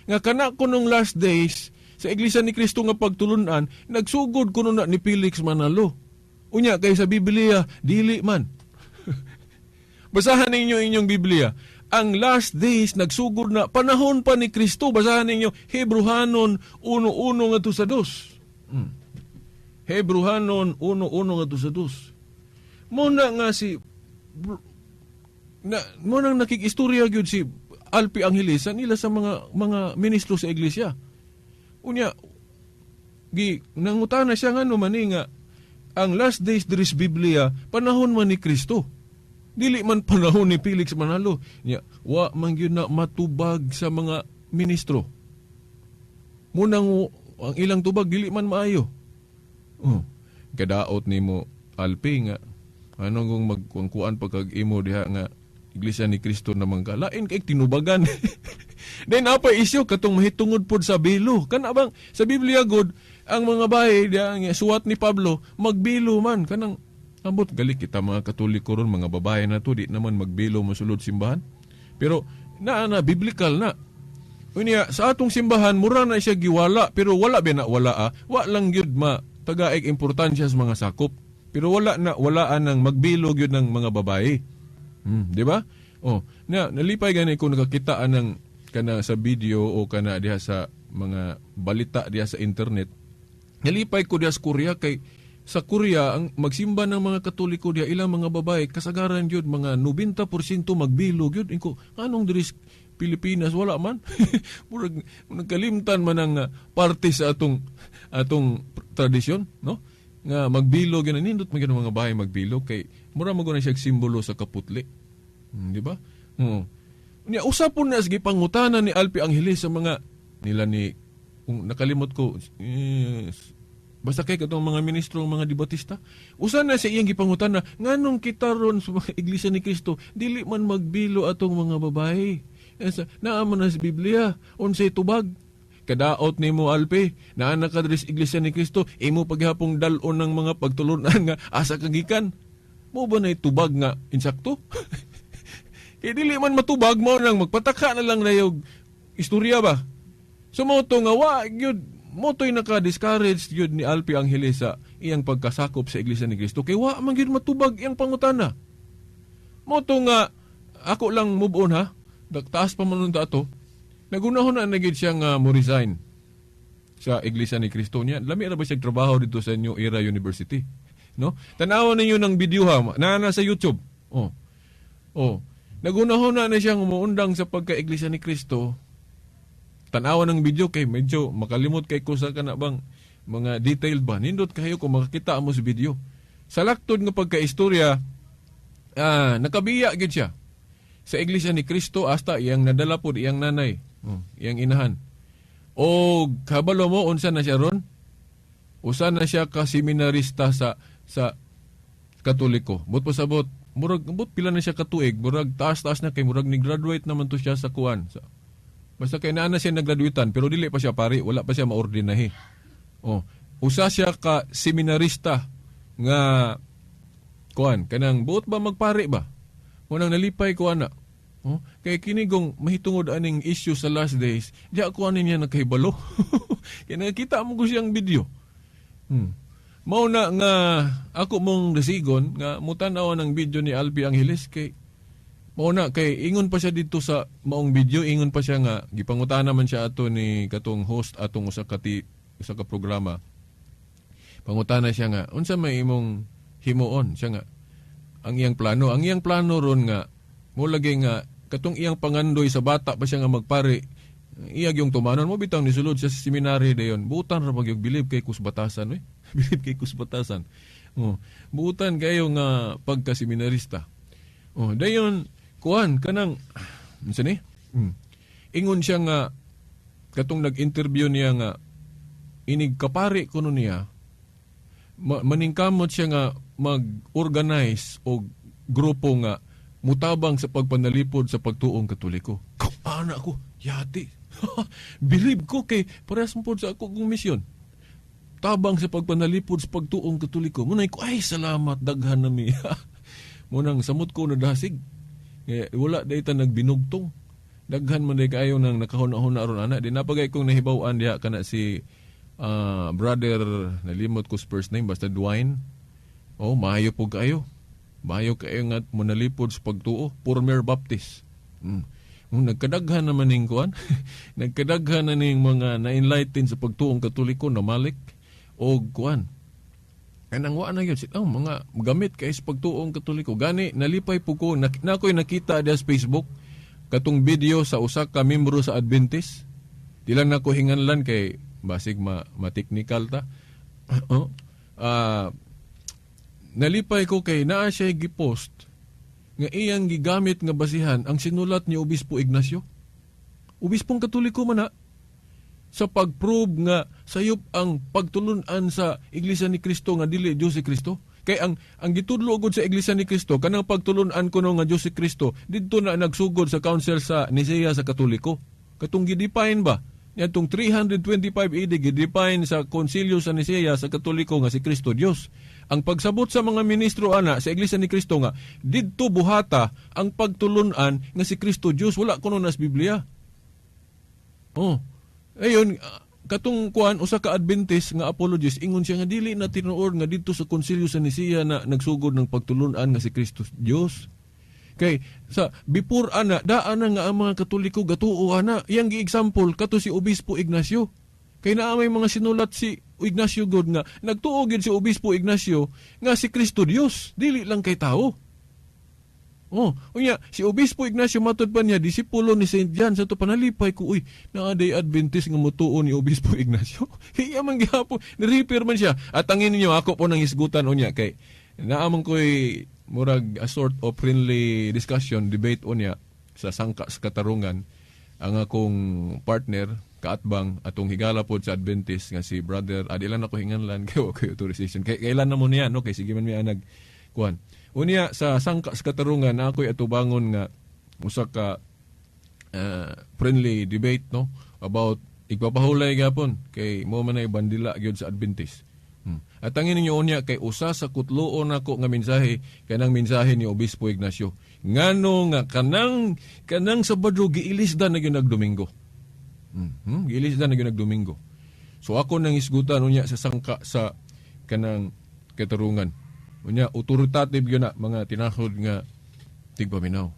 Nga kana kunong last days sa Iglesia ni Cristo nga pagtulunan nagsugod kuno na ni Felix Manalo. Unya kay sa Biblia dili man. Basahan ninyo inyong Biblia. Ang last days nagsugod na panahon pa ni Kristo. Basahan ninyo Hebrehanon 1:1 ngadto sa 2. Hebrehanon 1:1 ngadto sa 2. Muna nga si na mo nang nakikistorya gyud si Alpi Angeles sa nila sa mga ministro sa iglesia. Unya gi nangutana siya ngano man ni nga ang last days diri sa Biblia panahon man ni Kristo. Dili man panahon ni Felix Manalo. Nya wa man gyud na matubag sa mga ministro. Munang ang ilang tubag dili man maayo. Oh, kadaot nimo Alpi nga ano kung magkuan pagkag imo diha nga Iglesia ni Cristo naman ka lain kay tinubagan. Then apa isyo katong mahitungod pod sa bilo. Kana bang sa Biblia god ang mga bahay diha nga suwat ni Pablo magbilo man kanang ambot gali kita mga Katoliko ron mga babae na to di naman magbilo mosulod simbahan. Pero naa na biblical na. Unya sa atong simbahan mura na siya giwala pero wala ba na wala ah. Wa lang gyud ma tagaig importansya sa mga sakop. Pero wala na walaan ng magbilog yun ng mga babae. Di ba? Oh, na nalipay gani ko nakakita ng kana sa video o kana diha sa mga balita diha sa internet. Nalipay ko diha sa Korea kay sa Korea ang magsimba ng mga Katoliko diha, ilang mga babae kasagaran gyud mga 90% magbilog gyud. Inko, anong diri sa Pilipinas wala man? Murag nagkalimtan man ang parte sa atong atong tradisyon, no? Nga magbilog yun, nindot man gyud ang mga babae magbilog kay mura man gud na siya simbolo sa kaputli. Di ba? Oo. Nya usa po na sige pangutana ni Alpi Angeles sa mga nila ni, kung nakalimot ko, eh, basta kay katong mga ministro, mga debatista, usa na sa iyang gipangutana, nganong kita ron sa mga Iglesia ni Cristo dili man magbilo atong mga babae? Sa naa man na sa Biblia, unsay tubag? Kadaot nimo, Alpe, naa na ka diri sa Iglesia ni Cristo, imo paghapong dal-on ng mga pagtulunan nga asa ka gikan. Mo ba na tubag nga insakto? Kay dili man matubag, mo nang magpataka na lang na istorya ba. So mo to nga wa gyud mo to'y naka-discourage gyud ni Alpi Angeles sa iyang pagkasakop sa Iglesia ni Cristo kay wa man gyud matubag iyang pangutana. Mo to nga ako lang move on ha. Taas pa man unta ato. Nagunahon na na gyud siya nga mo resign sa Iglesia ni Cristo niya. Lami ra ba siya trabaho dito sa New Era University? No? Tan-awon ninyo ng video ha, naa na sa YouTube. Oh. Oh. Nagunahon na na siyang umuundang sa pagka-Iglesia ni Cristo. Tan-awan ng video kay medyo makalimot kay ko sa kana bang mga detailed ba. Nindot kayo kung makakita mo sa video. Sa laktod nga pagka-istorya, nakabiya gid siya sa Iglesia ni Cristo hasta iyang nadala pod iyang nanay, oh, iyang inahan. O kabalo mo unsa na siya ron? Usa na siya ka seminarista sa Katoliko. But pasabot, murag but pila na siya katuig, murag taas-taas na kay murag ni graduate naman to siya sa kuan. Sa, basta kay naa na siya nagraduatean pero dili pa siya pari, wala pa siya maordinahi. Oh, usa siya ka seminarista nga kuan kanang buot ba magpari ba? Unang nalipay ko ana. Oh, kay kinigong mahitungod aning issue sa last days, di ako ani niya nakahibalo. Kay nakita mo ko siyang video. Mao na nga ako mong dasigon nga mutan-aw ng video ni Alpi Angeles kay mao na kay ingon pa siya dito sa maong video, ingon pa siya nga gipangutana man siya ato ni katong host atong usa ka programa. Pangutana siya nga unsa may imong himuon, siya nga ang iyang plano, ron nga mo lagi nga katong iyang pangandoy sa bata pa siya nga magpari, iyag yung tumanon mo bitang nisulod siya sa seminary dayon. Butan ra pag bilib kay kus batasan we. Bilib kay kus batasan. Oh, butan kayo nga pagka-seminarista. Oh, dayon kuan kanang unsa ni? Ingon siya nga katong nag-interview niya nga inig kapari kuno niya, maningkamot siya nga mag-organize og grupo nga mutabang sa pagpanalipod sa pagtuong Katoliko. Ana ko, yati. Believe ko kay parehas mo pod sa ako kong misyon. Tabang sa pagpanalipod sa pagtuong Katoliko. Munay ko, ay salamat, daghan na mi. Munang samot ko nadasig. Eh, wala day ta nagbinugtong. Daghan man day kaayo nang nakahuna-huna aron ana. Di napagay kong nahibaw-an diha kana si brother, nalimot ko sa first name, basta Dwayne. Oh, maayo po kaayo. Maayo kaayo nga monalipod sa pagtuo. Former Baptist. Nagkadaghan naman ning kuan. Nagkadaghan na ning mga na-enlighten sa pagtuong Katoliko na malik og kuan. Kanang wa na yun, oh, mga gamit kay sa pagtuong Katoliko. Gani nalipay po ko na ako'y nakita diha sa Facebook katong video sa usa ka membro sa Adventist. Di lang nako hinganlan kay basig ma-technical ta. Oh. Nalipay ko kay naa siya gipost nga iyang gigamit nga basihan ang sinulat ni Obispo Ignacio. Obispong Katoliko man ha, sa pag-prove nga sayop ang pagtulun-an sa Iglesia ni Cristo nga dili Diyos si Cristo. Kay ang gitudlo gud sa Iglesia ni Cristo kanang pagtulun-an kuno nga Diyos si Cristo didto na nagsugod sa council sa Nicea sa Katoliko. Katong gidefine ba niadtong 325 AD gidefine sa konsilyo sa Nicea sa Katoliko nga si Cristo Dios. Ang pagsabot sa mga ministro ana sa Iglesia ni Cristo nga didto buhata ang pagtulun-an nga si Cristo Dios, wala kuno nas Biblia. Oh. Ayun, katong kuan, usa ka Adventist nga apologist, ingon siya nga dili na tinuod nga didto sa Konsilyo sa Nicea na nagsugod ng pagtulunan nga si Kristo Dios. Kay sa before ana, daan na nga ang mga Katoliko gatuo ana. Iyang gi-example kato si Obispo Ignacio. Kay naa may mga sinulat si Ignacio God nga nagtuo gyud si Obispo Ignacio nga si Kristo Dios, dili lang kay tao. Oh, unya si Obispo Ignacio, matod pa niya, disipulo ni Saint John. Sa to panalipay ko, uy, naa day Adventist nga motuo ni Obispo Ignacio. Iya man gihapon, ni-refer man siya. At angin ninyo ako po nang hisgutan unya kay naamon ko'y murag a sort of friendly discussion, debate unya sa sangka sa katarungan, ang akong partner kaatbang atong higala pod sa Adventist nga si brother adilan ako hinganlan kay wa koy authorization, kay kailan na mo niya, no, kay sige man mi anag kuan. Unya sa sangka sa katarungan na ako'y atubangon nga usa ka friendly debate, no, about igpapahulay gapon kay mo man ay bandila gyud sa Adventist. At angin ninyo unya kay usa sa kutloon nako nga mensahe kanang mensahe ni Obispo Ignacio. Ngano nga kanang kanang Sabado giilisdan na gyud nagdomingo. Giilisdan na gyud nagdomingo. So ako nang isgutan unya sa sangka sa kanang katarungan. Unya authoritative gyud na, mga tinahod nga tigpaminaw.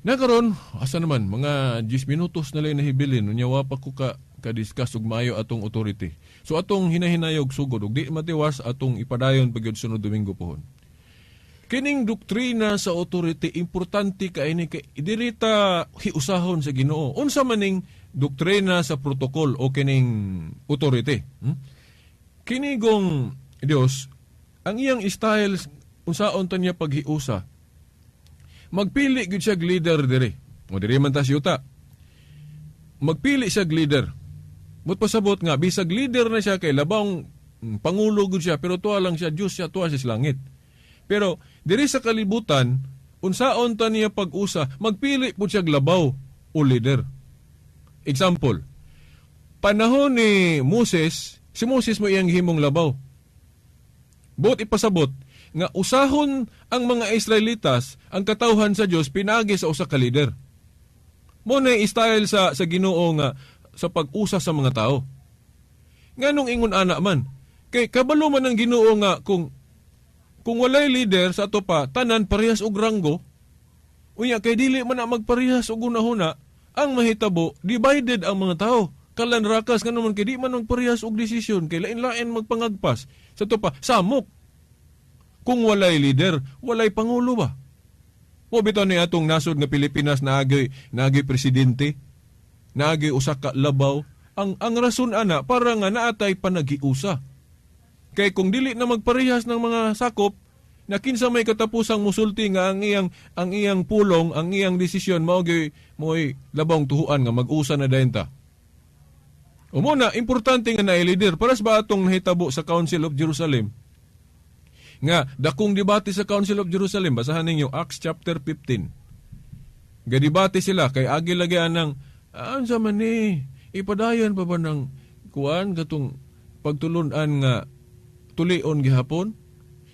Na karon, asa naman mga 10 minutos na lang nahibilin, unya wa pa ko ka ka-discuss og maayo atong authority. So atong hinahinayog sugod og di matiwas atong ipadayon pag sunod Domingo pohon. Kining doktrina sa authority, importante kay ni, kay diri ta hiusahon sa Ginoo. Unsa maning doktrina sa protocol o kining authority? Kini gong Dios, ang iyang style unsaon ta niya paghiusa. Magpili gyud siya leader diri. O diri man ta siyuta. Magpili siya leader. Mut pasabot nga bisag leader na siya kay labang pangulo gud siya, pero tuwa lang siya Dios siya, tuwa siya sa langit. Pero diri sa kalibutan, unsaon ta niya pag-usa, magpili pud siya labaw o leader. Example, panahon ni Moses, si Moses mo iyang himong labaw. Buot ipasabot nga usahon ang mga Israelitas, ang katawhan sa Dios, pinaagi sa usa ka leader. Mo na style sa Ginoo nga sa pag-usa sa mga tao. Nganong ingon ana man? Kay kabalo man ang Ginoo nga kung walay leader sa ato pa, tanan parehas og ranggo. Unya kay dili man na magparehas og hunahuna, ang mahitabo, divided ang mga tao. Kalan rakas nga naman kay di man magparehas og desisyon, kay lain-lain magpangagpas. Sa ato pa, samok. Kung walay leader, walay pangulo ba? Mo bitaw ni atong nasod nga Pilipinas naagay naagay presidente, naagay usa ka labaw. Ang rason ana para nga naatay panaghiusa. Kay kung dili na magparehas ng mga sakop, na kinsa may katapusang musulti nga ang iyang pulong, ang iyang desisyon mao gyud mo'y labawng tuhuan nga mag-usa na dayon ta. O muna, importante nga naay leader. Para sa ba atong nahitabo sa Council of Jerusalem? Nga, dakong debate sa Council of Jerusalem, basahan ninyo, Acts chapter 15. Gadebate sila, kay agi lagi anang, ah, unsa man ni, ipadayon pa ba ng kuan, katong pagtulunan nga tulion gihapon?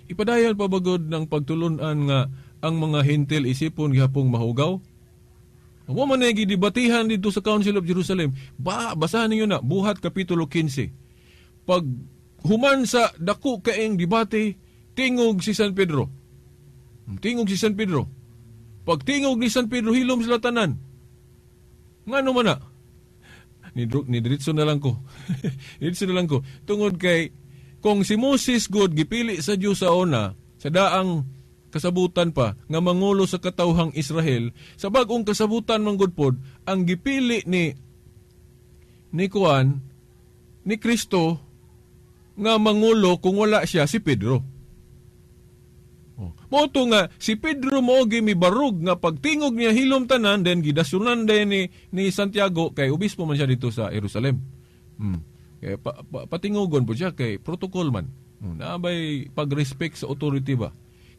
Ipadayon pa ba gud ng pagtulunan nga ang mga Hentil isipon gihapong mahugaw? Mo man na gidebatihan dito sa Council of Jerusalem. Ba, basahan ninyo na, Buhat Kapitulo 15. Pag human sa dako kaing debate, tingog si San Pedro. Tingog si San Pedro. Pag tingog ni San Pedro, hilom sila tanan. Ngano man na? Ni diretso na lang ko. Diretso na lang ko. Tungod kay kung si Moses God gipili sa Dios sa una, sa daang kasabutan pa nga mangulo sa katawhang Israel, sa bag-ong kasabutan man gud pod ang gipili ni kuan, ni Kristo nga mangulo kung wala siya, si Pedro. Oh. Mao to nga si Pedro mo mibarog nga pagtingog niya hilom tanan, then gidasunan din ni Santiago kay obispo man siya dito sa Jerusalem. Kay patingogon po siya kay protocol man. Naabay pag-respect sa authority ba?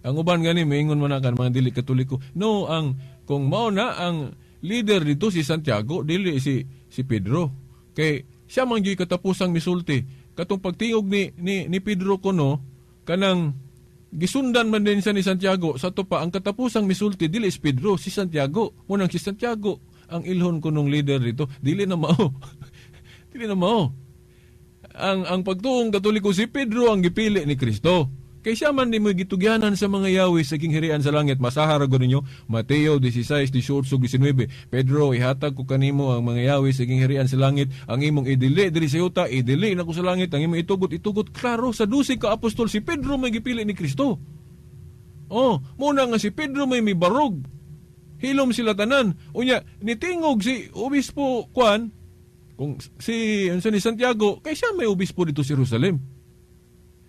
Ang uban gani moingon man na kan mga dili Katoliko. No, ang kung mao na ang leader dito si Santiago, dili si Pedro. Kay siya man gyud katapusang misulti. Katong pagtingog ni Pedro kuno, kanang gisundan man din siya ni Santiago. Sa to pa ang katapusang misulti dili si Pedro, si Santiago. Munang si Santiago ang ilhon kunong leader dito, dili na mao. Dili na mao. Ang pagtuong Katoliko, si Pedro ang gipili ni Kristo. Kay siya man di mo gitugyanan sa mga yawis sa ginghirian sa langit. Masahara ko ninyo, Mateo 16, 18, 19. Pedro, ihatag ko kanimo ang mga yawis sa ginghirian sa langit. Ang imong idili diri sa yuta, idili na ko sa langit. Ang imong itugot, itugot. Klaro, sa 12 ka apostol, si Pedro may gipili ni Kristo. Oh, muna nga si Pedro may mibarog. Hilom sila tanan. Unya, nitingog si Obispo Juan, kung si, ano ni Santiago, kay siya may obispo dito sa Jerusalem.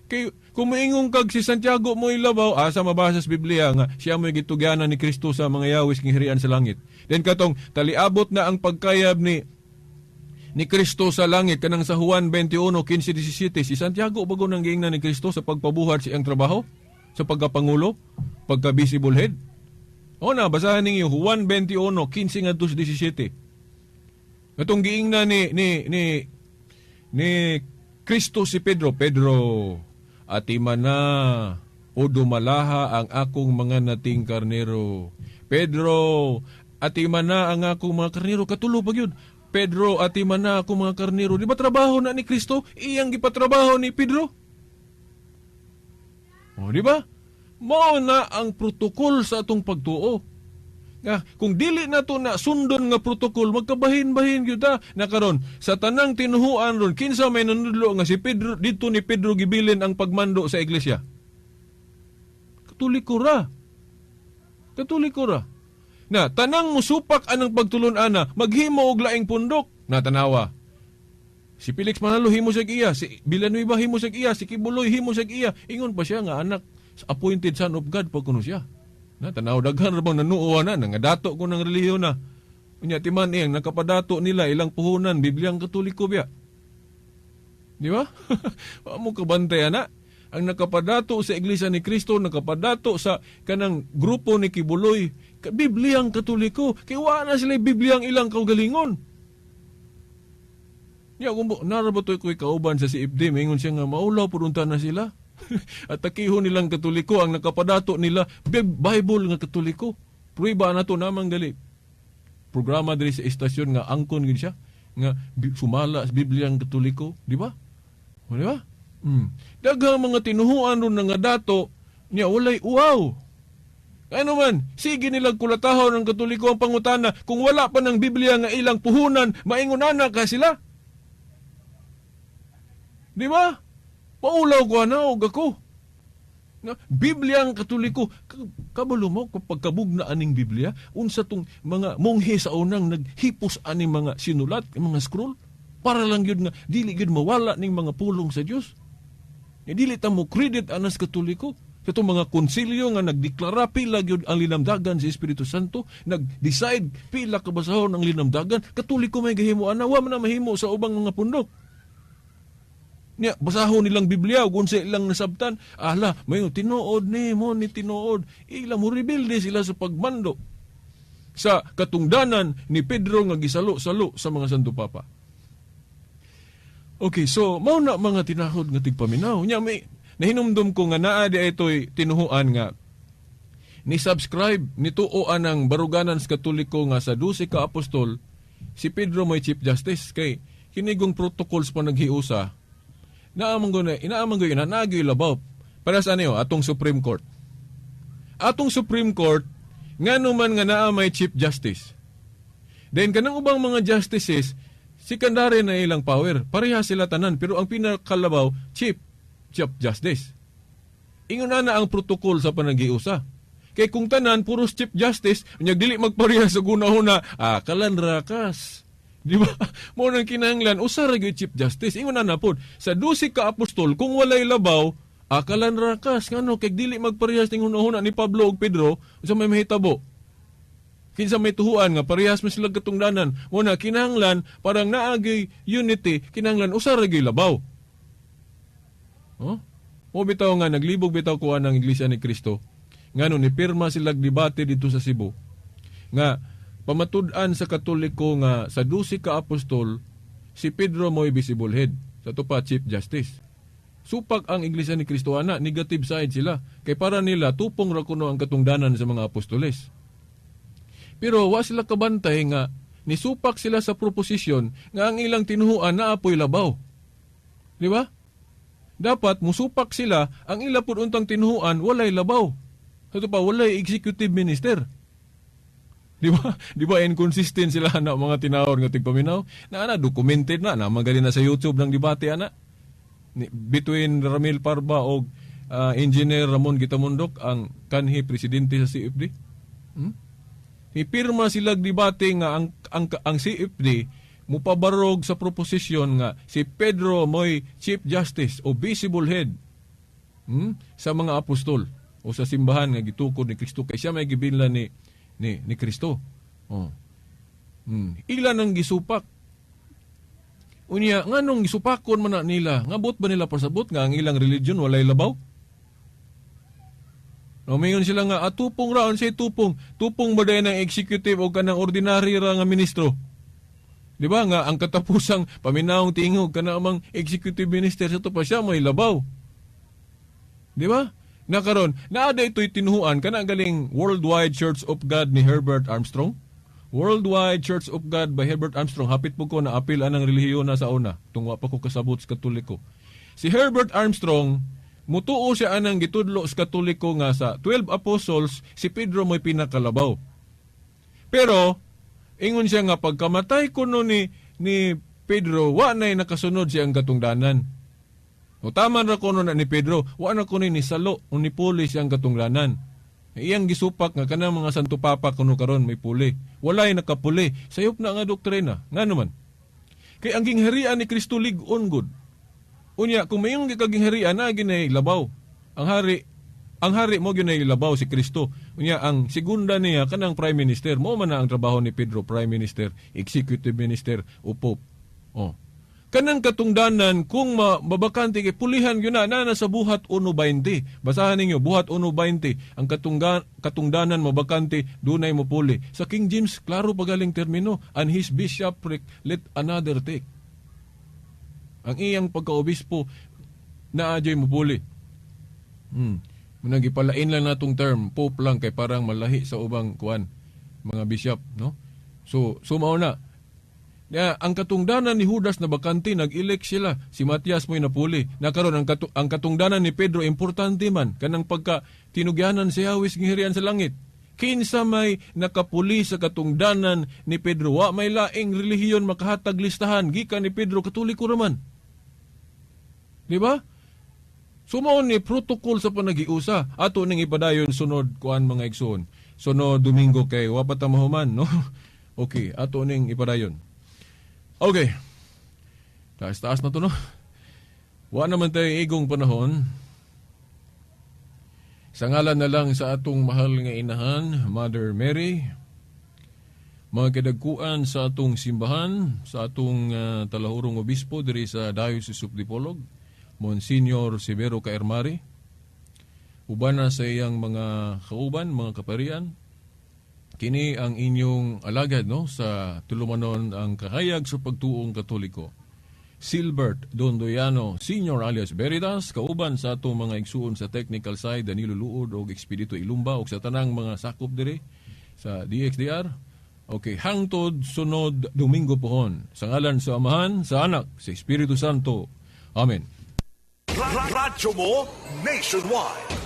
Kay kung moingon kag si Santiago mo ilabaw, asa mabasa sa Biblia nga siya mo'y gitugyanan ni Kristo sa mga yawis ng hirian sa langit? Then katong taliabot na ang pagkayab ni Kristo sa langit kanang sa Juan 21:15-17, si Santiago bago nang giingnan ni Kristo sa pagpabuhat sa iyang trabaho, sa pagkapangulo, pagka visible head. O na, basahan ninyo Juan 21:15 ngadto sa 17. Katong giingnan ni Kristo si Pedro, Pedro, atima na o dumalaha ang akong mga nating karnero. Pedro, atima na ang akong mga karnero. Katulo pa yun. Pedro, atima na akong mga karnero. Di ba trabaho na ni Kristo? Iyang gipatrabaho ni Pedro. O, di ba? Mao na ang protokol sa atong pagtuo. Nga, kung dili na to na sundon nga protokol, magkabahin-bahin gyud ta. Na karon sa tanang tinuhuan ron, kinsa may nanudlo nga si Pedro, dito ni Pedro gibilin ang pagmando sa iglesia? Katoliko ra. Katoliko ra. Na, tanang musupak anang pagtulon-ana, maghimo og laing pundok. Na tanawa. Si Felix Manalo himo siya iya, si Villanueva himo siya iya, si Quiboloy himo siya iya. Ingon pa siya nga anak, appointed son of God pa kuno siya. Na tanaw, daghan ra bang nanuo na nga dato ko ng relihiyon na. Unya timan iyang nakapadato nila ilang puhunan Bibliang Katoliko biya. Di ba? Wa mo kabantay ana. Ang nakapadato sa Iglesia ni Cristo, nakapadato sa kanang grupo ni Quiboloy, Bibliang Katoliko, kay wa na sila Bibliang ilang kaugalingon. Ya, kung nara ba to'y ko'y kauban sa CFD, maingon siya nga maulaw pud unta na sila. At takihon nilang Katoliko, ang nakapadato nila, Bible nga Katoliko. Pruiba na to namang gali. Programa diri sa istasyon nga angkon gid siya, nga sumala sa Bibliang Katoliko, di ba? O, di ba? Daghang mga tinuhuan ron nga dato, niya walay uaw. Ano man, sige nilang kulatahon ng Katoliko ang pangutana, kung wala pa ng Biblia nga ilang puhunan, maingon ana ka sila. Di ba? Paulaw ko ana og ako. Na, Biblia ang Katoliko. Kabalo mo kung pagkabugna aning Biblia, unsa tong mga monghe sa unang naghipos aning mga sinulat, mga scroll, para lang yun nga dili gyud mawala ning mga pulong sa Dios. Nga dili ta mo credit anas Katoliko. Sa itong mga konsilyo nga nagdeklara pila gyud ang linamdagan sa Espiritu Santo, nag-decide pila ka basahon ang linamdagan, Katoliko may gahimo ana, wa man na mahimo sa ubang mga pundok. Nya, basahon nilang Biblia ug unsa ilang nasabtan, ala, may tinuod ni mo ni tinuod. Ila mo rebelde sila sa pagmando sa katungdanan ni Pedro nga gisalo-salo sa mga Santo Papa. Okay, so mao na mga tinahod nga tigpaminaw. Nya may nahinumdum ko nga naa di ito'y tinuhuan nga ni subscribe ni tuo anang baruganan sa Katoliko nga sa 12 ka apostol si Pedro may Chief Justice, kay kinigong protocols pa naghiusa. Naamang go na, inaamang go ina nagyoy labaw. Para sa ano atong Supreme Court. Atong Supreme Court ngano man nga naa may Chief Justice. Then kanang ubang mga justices secondary na ilang power. Pareha sila tanan pero ang pinakalabaw Chief Justice. Ingon na na ang protocol sa panaghiusa. Kay kung tanan puros Chief Justice, unya dili magpareha sa gunahuna, kalan rakas. Di ba? Mo nang kinahanglan usa ra gyud Chief Justice. Ingon na na pod sa 12 ka apostol kung walay labaw, akalan rakas ngano kay dili magparehas ning hunahuna ni Pablo ug Pedro, unsa may mahitabo? Kinsa may tuhuan nga parehas man sila katungdanan. Mo na kinahanglan parang naagay unity, kinahanglan usa ra gyud labaw. Huh? Mo bitaw nga naglibog bitaw kuha ng Iglesia ni Cristo. Ngano ni pirma sila debate dito sa Cebu. Nga pamatud-an sa Katoliko nga sa 12 ka apostol si Pedro mo'y visible head, sa to pa Chief Justice. Supak ang Iglesia ni Cristo ana, negative side sila. Kay para nila tupong ra kuno ang katungdanan sa mga apostoles. Pero wa sila kabantay nga Nisupak sila sa proposisyon nga ang ilang tinuhuan na apoy labaw. Di ba? Dapat musupak sila ang ila pud untang tinuhuan walay labaw. Ito pa walay executive minister. Di ba? Di ba inconsistent sila na mga tinawor nga tigpaminaw? Na ana documented na na magali na sa YouTube ng debate ana. Between Ramil Parba og Engineer Ramon Gitamundok ang kanhi presidente sa CFD. Ipirma sila debate nga ang CFD mupabarog sa proposisyon nga si Pedro mo'y Chief Justice o visible head sa mga apostol o sa simbahan nga gitukod ni Kristo kay siya may gibinlan ni Kristo. Oh. Ila nang gisupak. Unya nganong gisupakon man na nila? Ngabot ba nila pasabot nga ang ilang religion walay labaw? No, mayon sila nga atupong raon say tupong. Tupong ba dayon ang executive o kanang ordinary ra nga ministro? Di ba nga ang katapusang paminawong tingog kana amang executive minister sa to pa siya may labaw. Di ba? Na karon, naa da ito'y tinuhuan kana galing Worldwide Church of God ni Herbert Armstrong. Worldwide Church of God by Herbert Armstrong. Hapit po ko na apil anang relihiyon na sa una. Tungwa pa ko kasabot sa Katoliko. Si Herbert Armstrong, mutuo siya anang gitudlo sa Katoliko nga sa 12 apostles, si Pedro mo'y pinakalabaw. Pero, ingon siya nga pagkamatay kuno ni Pedro, wa na'y nakasunod siyang katungdanan. O tama ra kuno na ni Pedro, wa na kuno ni salo o ni puli siyang katungdanan. Iyang gisupak nga kanang mga Santo Papa kuno karon may puli. Walay nakapuli. Sayop na nga doktrina. Nga naman. Kay ang gingharian ni Kristo lig-on gud. Unya kung mayong gikagingharian na ginay labaw. Ang hari mo ginay labaw si Kristo. Unya ang segunda niya kanang prime minister, mo man na ang trabaho ni Pedro, prime minister, executive minister o pope. Oh. Kanang katungdanan kung mabakante kay pulihan gyud na na sa Buhat 1:20. Basahan ninyo Buhat 1:20. Ang katungdanan mabakante dunay mopuli. Sa King James klaro pagaling termino, and his bishopric let another take. Ang iyang pagkaobispo naa jay mopuli. Munang gipalain lang natong term pope lang kay parang malahi sa ubang kuan mga bishop, no? So mao na. Ya, ang katungdanan ni Judas na bakante, nag-elect sila. Si Matias mo'y napuli. Nakaron ang katungdanan ni Pedro importante man kanang pagka tinugyanan si Yahweh gingharian sa langit. Kinsa may nakapuli sa katungdanan ni Pedro, wa may laing relihiyon makahatag listahan gikan ni Pedro, Katoliko raman. Di ba? So mao ni protocol sa panagiusa. Ato ning ipadayon sunod kuan mga igsoon. Sunod Domingo kay wa pa ta mahuman, no? Okay, ato ning ipadayon. Okay. Taas-taas na to, no? Wa naman tayo igong panahon. Sa ngalan na lang sa atong mahal nga inahan, Mother Mary, mga kadagkuan sa atong simbahan, sa atong talahurong obispo diri sa Diocese of Dipolog, Monsignor Severo Caermari, uban na sa iyang mga kauban, mga kaparian, kini ang inyong alagad, no, sa tulumanon ang kahayag sa pagtuong Katoliko. Silbert Dondoyano Senior alias Veritas, kauban sa atong mga igsuon sa technical side, Danilo Luod og Expedito Ilumba, og sa tanang mga sakop diri sa DXDR. Okay, hangtod sunod Domingo pohon. Sa ngalan sa Amahan, sa Anak, sa Espiritu Santo. Amen. Radyo mo nationwide.